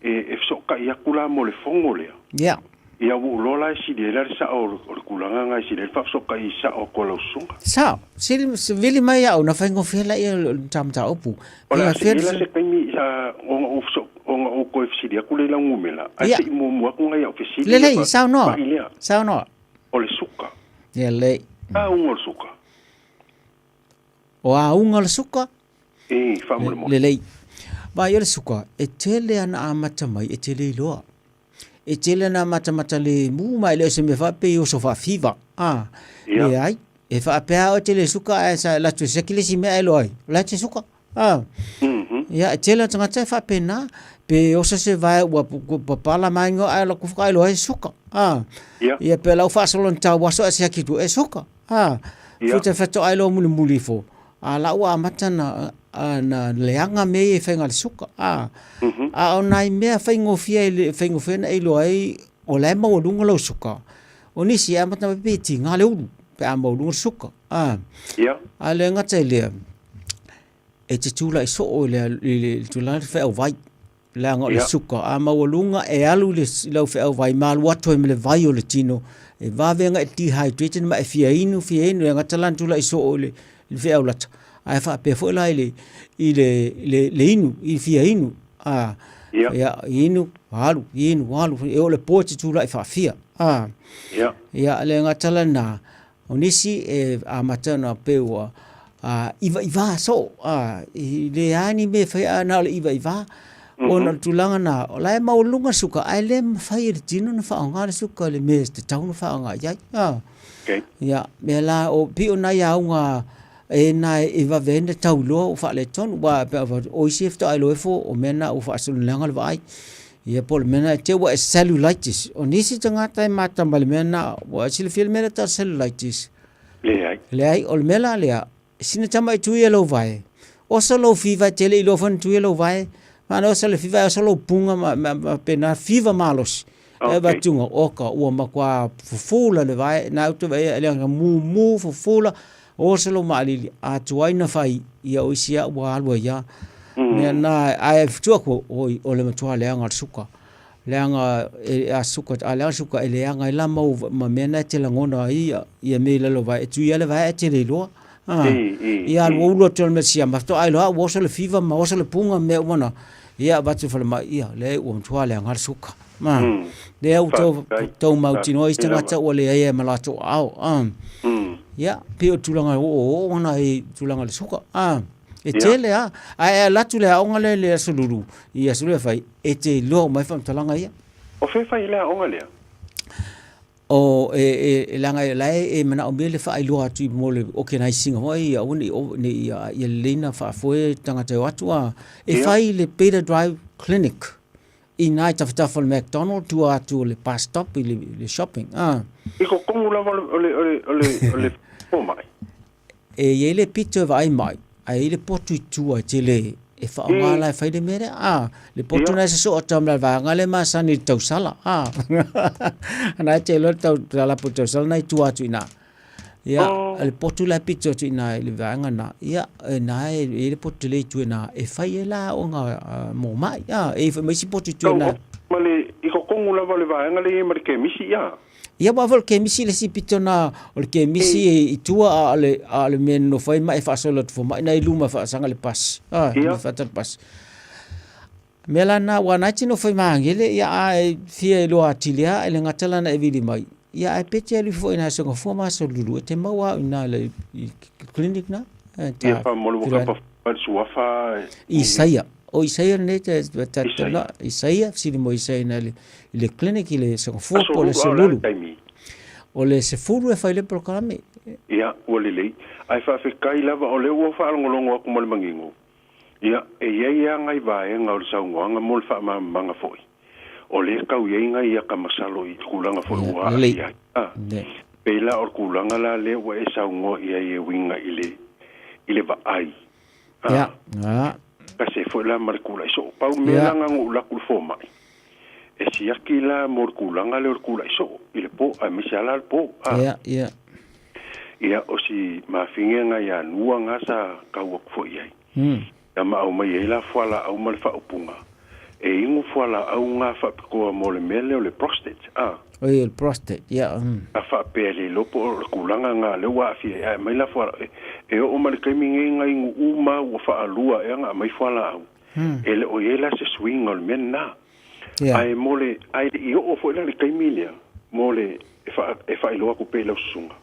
e fesootai atu la mo le fono lea. Ia. Ia ua ou iloa la e sili ai la le sao o le tulaga lena e sili ai le faafesootai i sao atu a lau susuga. Sao, sili vili mai au ona faigofie laia o le ta mataupu. O le a seia la se taimi ona ou ona ou toe fesili atu lea i lau numera, ae se i muamua atu nai au fesili ia. Lelei, saunoa, saunoa. O le suka. Lelei. Auga o le suka. O auga o le suka? E, faamolemole. Lelei. Vaai o le suka, e tele ana amata mai e te le iloa. E tele ana matamata lemu ma e le o se mea faapea i oso faafiva. A, leai. E faapea lava oe e te le suka ae sa alu atu e siaki le isi mea ae iloa ai, o la e te suka. A. Ia, e tele o tagata e faapena, pe oso se vae ua papala mai ae alu atu foi ae iloa ai e suka. A. Ia, pe o lau faasolo i le tauaso ae siaki atu e suka. A. Futa faatoa iloa mulimuli ifo, a la ua amata na na leaga mea ia i faiga le suka. A, a o nai mea faigofie e faigofie ona e iloa ai o la e maualuga lau suka, o nisi e amata mai pe tiga le ulu pe a maualuga le suka. A, a le gata i lea, e te tulai soo i le tulaga le feau vai. Leaga o le suka a maualuga e alu i lau feau vai ma alu atu ai ma le vai o le tino, e vave ona e dehydrated ma e fia inu, fia inu, e gata la ona tulai soo i le feau lata, ae faapea foi la i le, i le, le, le inu, i fia inu, a, ia, inu, alu, inu, alu, e oo i le po e te tulai faafia, a, ia, le gata la lena, O nisi e amata ona pei ua ivaiva soo, e leai ni mea e fai ae na o le ivaiva. Ona o le tulaga na, o la e maualuga le suka, ae le mafai e le tino ona faaaoga le suka i le mea e tatau ona faaaoga i ai. Ia, mea la, o pei o nai auga e na e vave ai ona tau iloa ua faaletonu, aua pe a o isi e faatoa iloa ifo o mea na ua faasolo leaga le vaai. Ia po o le mea lena e te ua e cellulitis. O nisi tagata e mata mai le mea lena, ua e silafia le mea lea tau cellulitis? Leai. Leai, o le mea la lea, sina tama i tui e lou vae, oso lou fiva e te le iloa foi na tui e lou vae, ma na oso le fiva e oso lou punga ma, ma, ma pena fiva malosi. Okay. E vatunga, oka, ua matua fufula le vae, na utu vai e le mumu fufula, oso lou maalili, a tuai na fai, ia o isi a ua alu ai a. Mea na, ae futua ku, oi, o le matua leaga o le suka. Leaga, e, a suka, a leaga suka, e leaga ai la mau, ma mea na e te lagona ai ia, ia mea i lalo vae, e tui a le vae ae te le iloa. A, ia alu ulu atu o le mea siama, faatoa iloa ua oso le fiva ma oso le punga ma mea uma na, ia avatu i falemai, ia, leai ua matua leaga le suka. Ma, lea ua tau, tau mautinoa isi tagata ua leai ai ma latou aao. A, ia, pei o tulaga oooo na i tulaga o le suka. A, e tele lava. Ae alu atu le aoga lea i le Aso Lulu, i aso lua e fai, e te iloa uma ai faamatalaga ia. O fea e fai ai le aoga lea? O, e, e, leaga o la e manaomia le faailoa atu mo le organize ina foi ia aua ne i, ne i, ia lelei ona faafoe tagata e o atu a. E fai i le Beta Drive Clinic i ina i tafatafa o le McDonald tua atu o le bus stop i le shopping. A. I totonu lava o le, o le, o le, o le fomai. E i ai le pito e vaai mai, ae i ai le potu i tua e tele e faaaoga la e fai le mea lea. A, le potu na e sosoo atu ma le vaega lea e masani i le tausala. A, na e te iloa le tau, lalapo i le tausala na i tua atu i ina. Ia, le potu la e pito atu i ina i le vaega na, ia, na e i ai le potu tele i tua i ina e fai ai la aoga mo mai. A, e i ai foi ma isi potu i tua i ina. Ma le, i totonu lava o le vaega lea e i ai ma le kemisi, ia. Ia aua foi o le kemisi le isi pito na o le kemisi i tua a o le a o le mea e nonofo ai ma e faasolo atu fomai na i luma faasaga le pasi. Ah, yeah. faatali pasi. Mea la na ua na te nofo i Magele ia a e fia iloa atili a e le gata lana e vili mai. Ia ae pe te alu ifo foi ina aso Gafua ma aso Lulu e te maua au ina le i clinic na. E ta. Ia faamolemole ua kapa le suafa Isaia. O Isaia lenei te ta ta Isaia fesili mo Isaia ina le i le clinic i le Singapore po o le Aso Lulu. O le 10 e fai le polokalame. Ia, ua lelei. Ae faafetai lava o lea ua faalogologo atu ma le manino. Ia, e i ai lava nai vaega o le saunoaga mo le faamalamalamaga foi, o lea e tau i ai nai ata masalo i tulaga foi ua aafia ai. A, pei la o le tulaga la lea ua e saunoa i ai e uiga i le, i le vaai. A, tasi ai foi la ma le tulai soo. Pau le mea la na ona ou alu atu i le fomai, e siaki la mo le tulaga lea o le tulai soo i le po, aemaise lava la le po. A, ia, o si mafine na ia Nua na sa tau atu foi i ai. Ia ma aumai ai la fualaau ma le faaupuga. E igu fualaau ga faapitoa mo le mea lea o le prostate, a. Oi, o le prostate, ia, mm. A faapea e le iloa po o le tulaga ga lea ua aafia ai, ae aumai la fualaau. E oo mai le taimi nei ga igu uma ua faalua ea ona aumai fualaau, e le o i ai la se suiga o le mea lena. Ae mo le, ae le i oo foi la i le taimi lea mo le, e faa, e faailoa atu pea i lau susuga,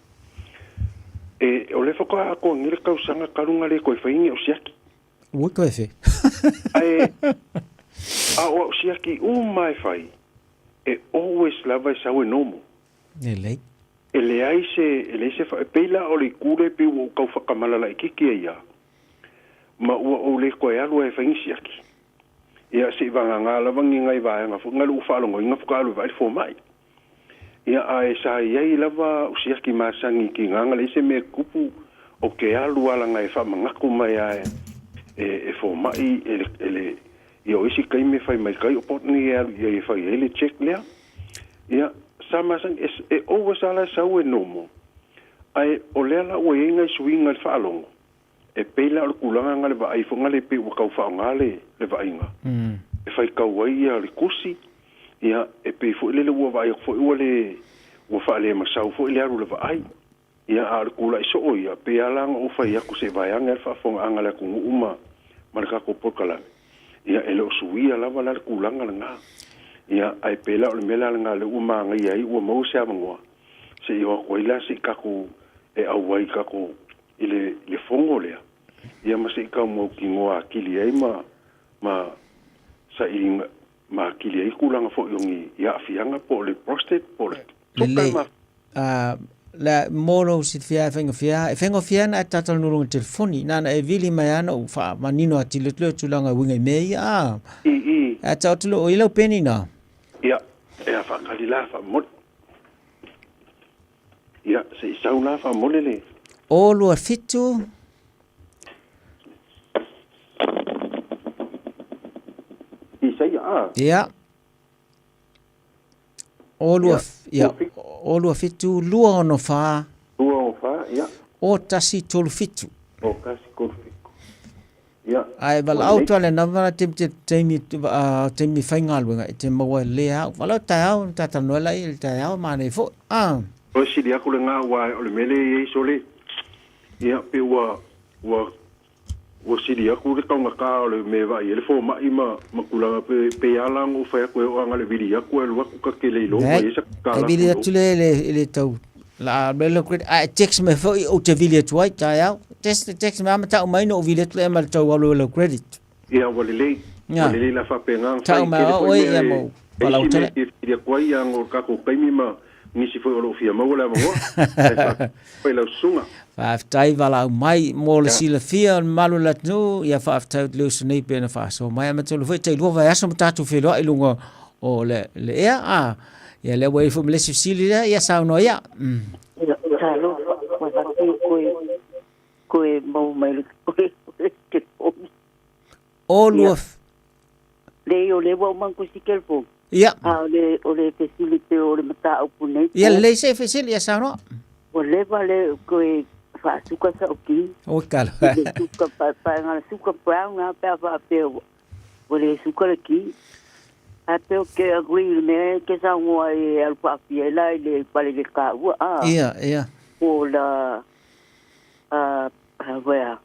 e, o lea faatoa atoa nei le tausaga talu ona le toe fai ni au siaki. Ua toe fe. Ae, a o au siaki uma e fai, e always lava e sau e normal. Lelei. E leai se, e leai se, e pei la o le itu lea pei ua ou tau faatamala laitiiti ai lava, ma ua ou le toe alu ai e fai ni siaki. Ia, seivagana lava ni nai vaega foi na le ua faalogoina faatoa alu e vaai le fomai. Ia, ae sa i ai lava o siaki masani i tiga na leai se mea e tupu, o ke alu lava leaga e faamanatu mai lava e fomai e le, e le, ia o isi taimi e fai mai kai o botany e alu i ai e fai ai le check lea. Ia, sa masani, e, e always lava la e sau e normal, ae o lea la ua i ai nai suiga i le faalogo, E pei la o le tulaga na le vaai foi na le pei ua tau faaaoga le le vaaiga e faitau ai ia le tusi, ia e pei foi lele ua vaai atu foi ua le ua faalemasau foi le alu o le vaai. Ia a o le tulai soo ia, pei lava la ona ou fai atu se i vaeane le faafofogaaga a le atunuu ma ma le tatou polokalame, ia e le o suia lava la le tulaga lena. Ia ae pei la o le mea la lena lea ua manaia ai ua maua se avanoa se i o atu ai la se i tatou e auai i tatou i le, le fono lea, ia ma se i tau mautinoa atili ai ma, ma sailiga ma atili ai tulaga foi o ni aafiaga po o le prostate po o le suka Lelei. ma. A, la, mo lou silafia e faigofie lava, e faigofie lava ona e talanoa i luga o le telefoni, na ona e vili mai lava ona ou faamanino atili atu lea o tulaga e uiga i mea ia, a. I, i. Ae taoto loa, o i lau peni na. Ia, e a faatali la faamomoli. Ia, se i sau la faamole le. O 27. Isaia, a. Ia. O lua, ia, o 27, 264. 264, ia. O 137. O 137. Ia. Ae valaau atu ale na vala te te taimi taimi faigaluega e te maua le au. Valaau taeao na talanoa la i le taeao manaia foi. Ah. O sili aku le ngā wā o le mele i ei sole. Ia, pe ua, ua, ua sili aku le taugata o le me vai e le fomai ma, ma tulaga pe, pe ala ngo whai aku e o anga le vili aku e luaku ka ke leilo Nei, ma i sa ka e la vili kulo. atu le le le tau la le le credit a text me foi o te vili atu ai taeao. Text text me ama tau mai no vili atu le ma le tau alu le credit. Ia, ua lelei. Ua lelei la faapena ona Tau fai. mai Tele o foi oe mea ia e mo e isi mea Palautele. e fia fesili atu ai, ia ona o le tatou taimi ma nisi foi o lo o fia maua le avanoa. Ae faafetai i lau susuga. Faafetai valaau mai mo le Ia. silafia o le mamalu o le atunuu, ia faafetai atu le uso nei pei ona faasoa mai. Ae matau foi tai lua vaiaso ma tatou feiloai i luga o le, le ea, a, ia lea ua i ai foi ma le isi fesili lea, ia saunoa ia. Mm. Ia, talofa, ua faatu koe, koe mau mai le koe telefoni. O lua... Leai, o lea ua uma ona tusi telefoni. Ia. A o le, o le fesili pei o le mataupu nei Ia, lelei se fesili, ia saunoa. Ua leva le toe faasuka sa'u ki. Oi kalo. I le suka paepae na le suka brown lava pe a faapea ua, ua le suka le ki. Ae pei ou te agree i le mea e te saunoa ai e alu faafia ai la i le pale le kaua a. Ia, ia. Po o la a, where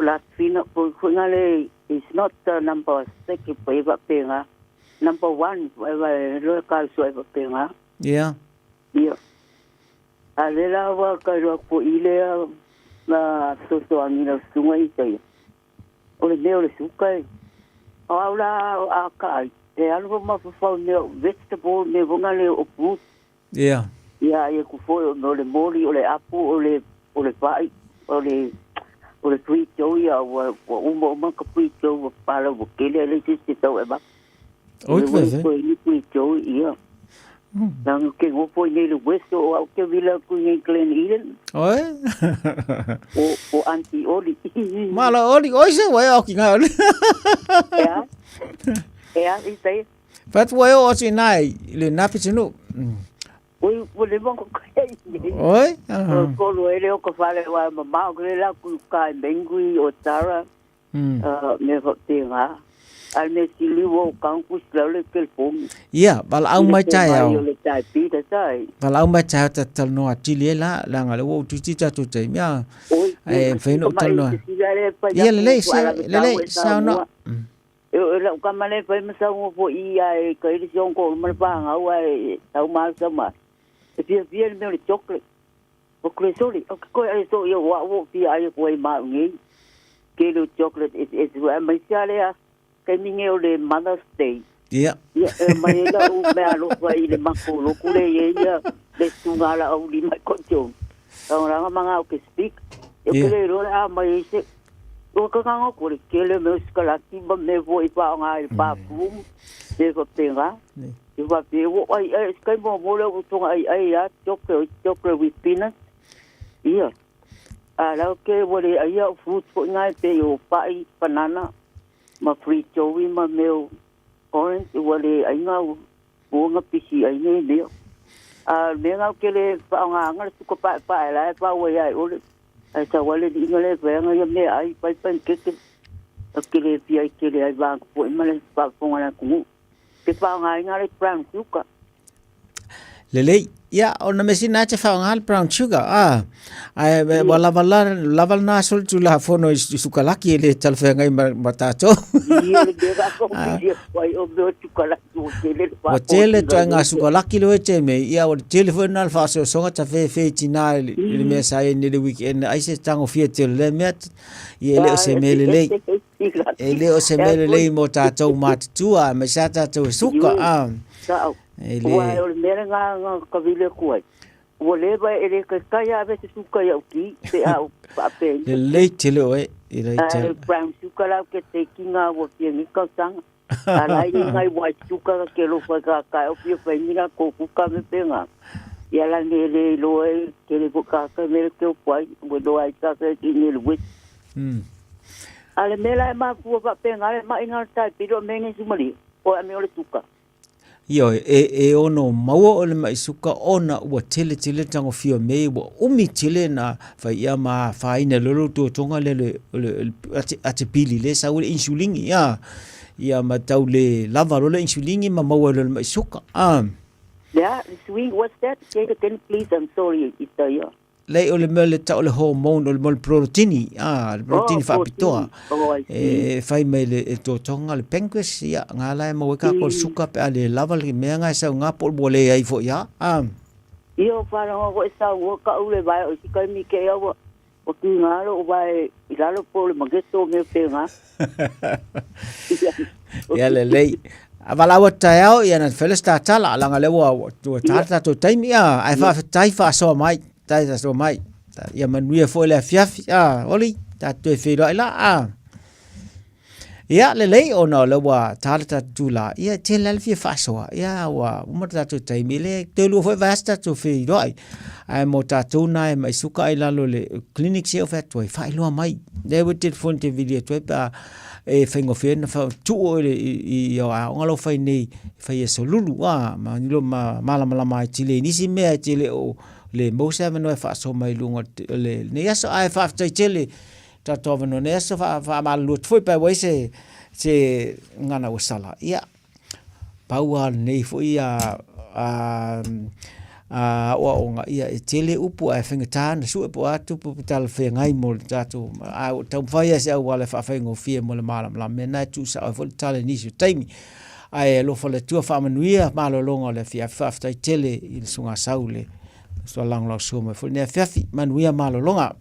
Latfina po foi nga le is not the number six po e faapena number one e va lo ka so e faapena. Ia. Ia. A le la wa ka ro ko ile a na sosoani la sunga i tai. O le mea o le suka e. O au la a ka ai. E alu ma fafau mea vegetable me vonga le o fruit. Ia. Ia, ia ku foi o le moli, o le apu, o le, o le fa'i, o le, o le tui tou ia, ua, ua uma uma ka pui tou, ua pala ua kele ale se se tau e maka. Oi Le te ua fe. koe ni pui tou ia. Nanga ke ngofo i nei le West o au ke vila ku nei Glen Eden. Oi. O, o Auntie Oli. Mala oli, oi se wai o ki ngā oli. Ea, ea, i tai. Fatu wai o atu i nai, le napi tunu. Oi, ua leva ona kai nei. Oi? O tolu ai lea o ka fale aua e mamao tele la ku i uka i Mengui o Tara, mea faapena. A le mea sili ua o kaunku si lau le telefoni. Ia, valaau I le mai fomai taeao. o le tai pita sai. Valaau mai taeao ta talanoa atili ai la, leaga o lea ua ou tuiti tatou taimi, a. Oi, Ae mafai ona ou tamai talanoa. te sila le fai Ia aku lelei, ua se, alagatau lelei, e saunoa. Samoa. E o lau kama le fai ma saunoa foi i ae kai le sion ko ma le whangau ae tau mau sau mai. E fia fia le mea o le chocolate. O kule soli, o ke koe ai so ia wa wo fia ai koe mau ngei. Ke le chocolate e e sua mai sia lea. Kai minge o le Mother's Day. Ia. Ia, e mai e lau mea alofa i le mako loku le ia ia le tunga la au lima i kote. Tau ranga manga o ke speak. E Ia. ke le roa a mai e se. O ka nganga ko le kele me skalaki ba me vo i pa nga i pa pum. Me fa penga. I fa pe wo ai ai skai mo mo le o tonga ai ai a chocolate chocolate with peanut. Ia. A lau ke wo le ai au fruit fo ngai pe o pai banana ma free joey ma meo orange ua le ai ngau ua nga pisi ai nei mea. A me ngau ke le whaonga le tuka pa pa e la e pa ua ia e ole. Ai sa wale di inga le whaanga ia mea ai pai pai keke. A ke le pia i ke le ai vanga po i ma le whaonga la kungu. Ke whaonga inga le brown sugar. Lelei. Ia, ona me sina te whaonga le brown sugar. Ah. Ai, wa lava la, lava na sol tu la fono i sukalaki e le talawhengai ma tātou. Ia le mea ka pisi e pai o mea tukalaki o tele le Ua tele toa ngā sukalaki le te me. Ia, ua tele foi na le whaasoasoga ta whe whe tina i le mea sa e ni le weekend. Ai se tango fia tele le mea, ia le o se mea lelei. E le o se mea lelei mo tātou mātutua, me sa tātou e suka. Ah. Sao. E le... Ua o le mea ngā ngā kawile kuai. Ua le vai e le kai kai a se suka ia uki, pe a o pape. Lelei tele oe, i lei A tele. brown suka lau ke te ki ngā ua fia ngi kautanga. A lai ni ngai white suka ka ke lo whai ka kai o fia whai ni ngā kōku ka me pe ngā. Ia la ne le loa e ke le po ka ka me le ke o pai, ua loa ai ka ka ki ne le wit. A le mea la e mafua pape ngā le mai ngā tai piro me ngi sumali, o a me o le suka. Ia, e ono maua o le mai suka ona ua tele tele tango fia me ua umi tele na whai ia ma whaina lolo tō tonga le le, le, ate, pili le sa ule insulingi ia. Ia ma tau le lava lo le insulingi ma maua le mai suka. Ah. Yeah, swing, what's that? Say it again, please. I'm sorry, Itaia. Lei o le mea le tau le hormone o le mea le protini, ah, le protini Oh, whaapitoa. Oh, I see. E whai mai le e tō tonga le pancreas, ia, ngā lai maua ka ko suka pe a le lava le mea ngai sau ngā po mo le ai fo ia. Ah. Ia o wharango ko e sau o ka ule vai o si kai mi ke au o ki ngā ro o vai i lalo po le mageto me pe ngā. Ia le lei. A walaua taeao, ia na felesta tala, langa le ua ua tata tō taimi, ia, ai whaafetai whaasoa mai, tai whaasoa mai. Ia manuia foi le afiafi, ah, oli, tātou e wheiroa i la, ah. Ia, le lei, ona o le ua tala tātou la, ia, te lale fia whaasoa, ia, ua uma tātou taimi, le, te lua foi vaasa tātou wheiroa i. Ai mō tātou nā e mai suka ai lalo le clinic se o whatua, i whaeloa mai. Le ua telefoni te vili atu ai, pa e whaingowhia na wha tuo i, i, i o aonga lau whai nei, whai e solulu, a, ma nilo ma malamalama ai tile, nisi mea e tele o le mausa manoa e whaasoa mai lunga le nei aso, ai whaafetai tele, tātou awanoa nei aso, wha, wha malua tfoi pa wai se, se ngana ua sala. Ia, paua nei foi a, a, a oa o ngā ia e tele upu ai whenga tāna sue po atu po tala whengai mo le tātou a o tau whai ase au wale whaawhaingo fia mo le malam la me nai tu sa o fo le tale nisi o taimi ai e lofa le tua whaamanuia malolonga o le fia whaafetai tele i le sunga sau le sua lango lau sua mai fo le nea fiafi manuia malolonga.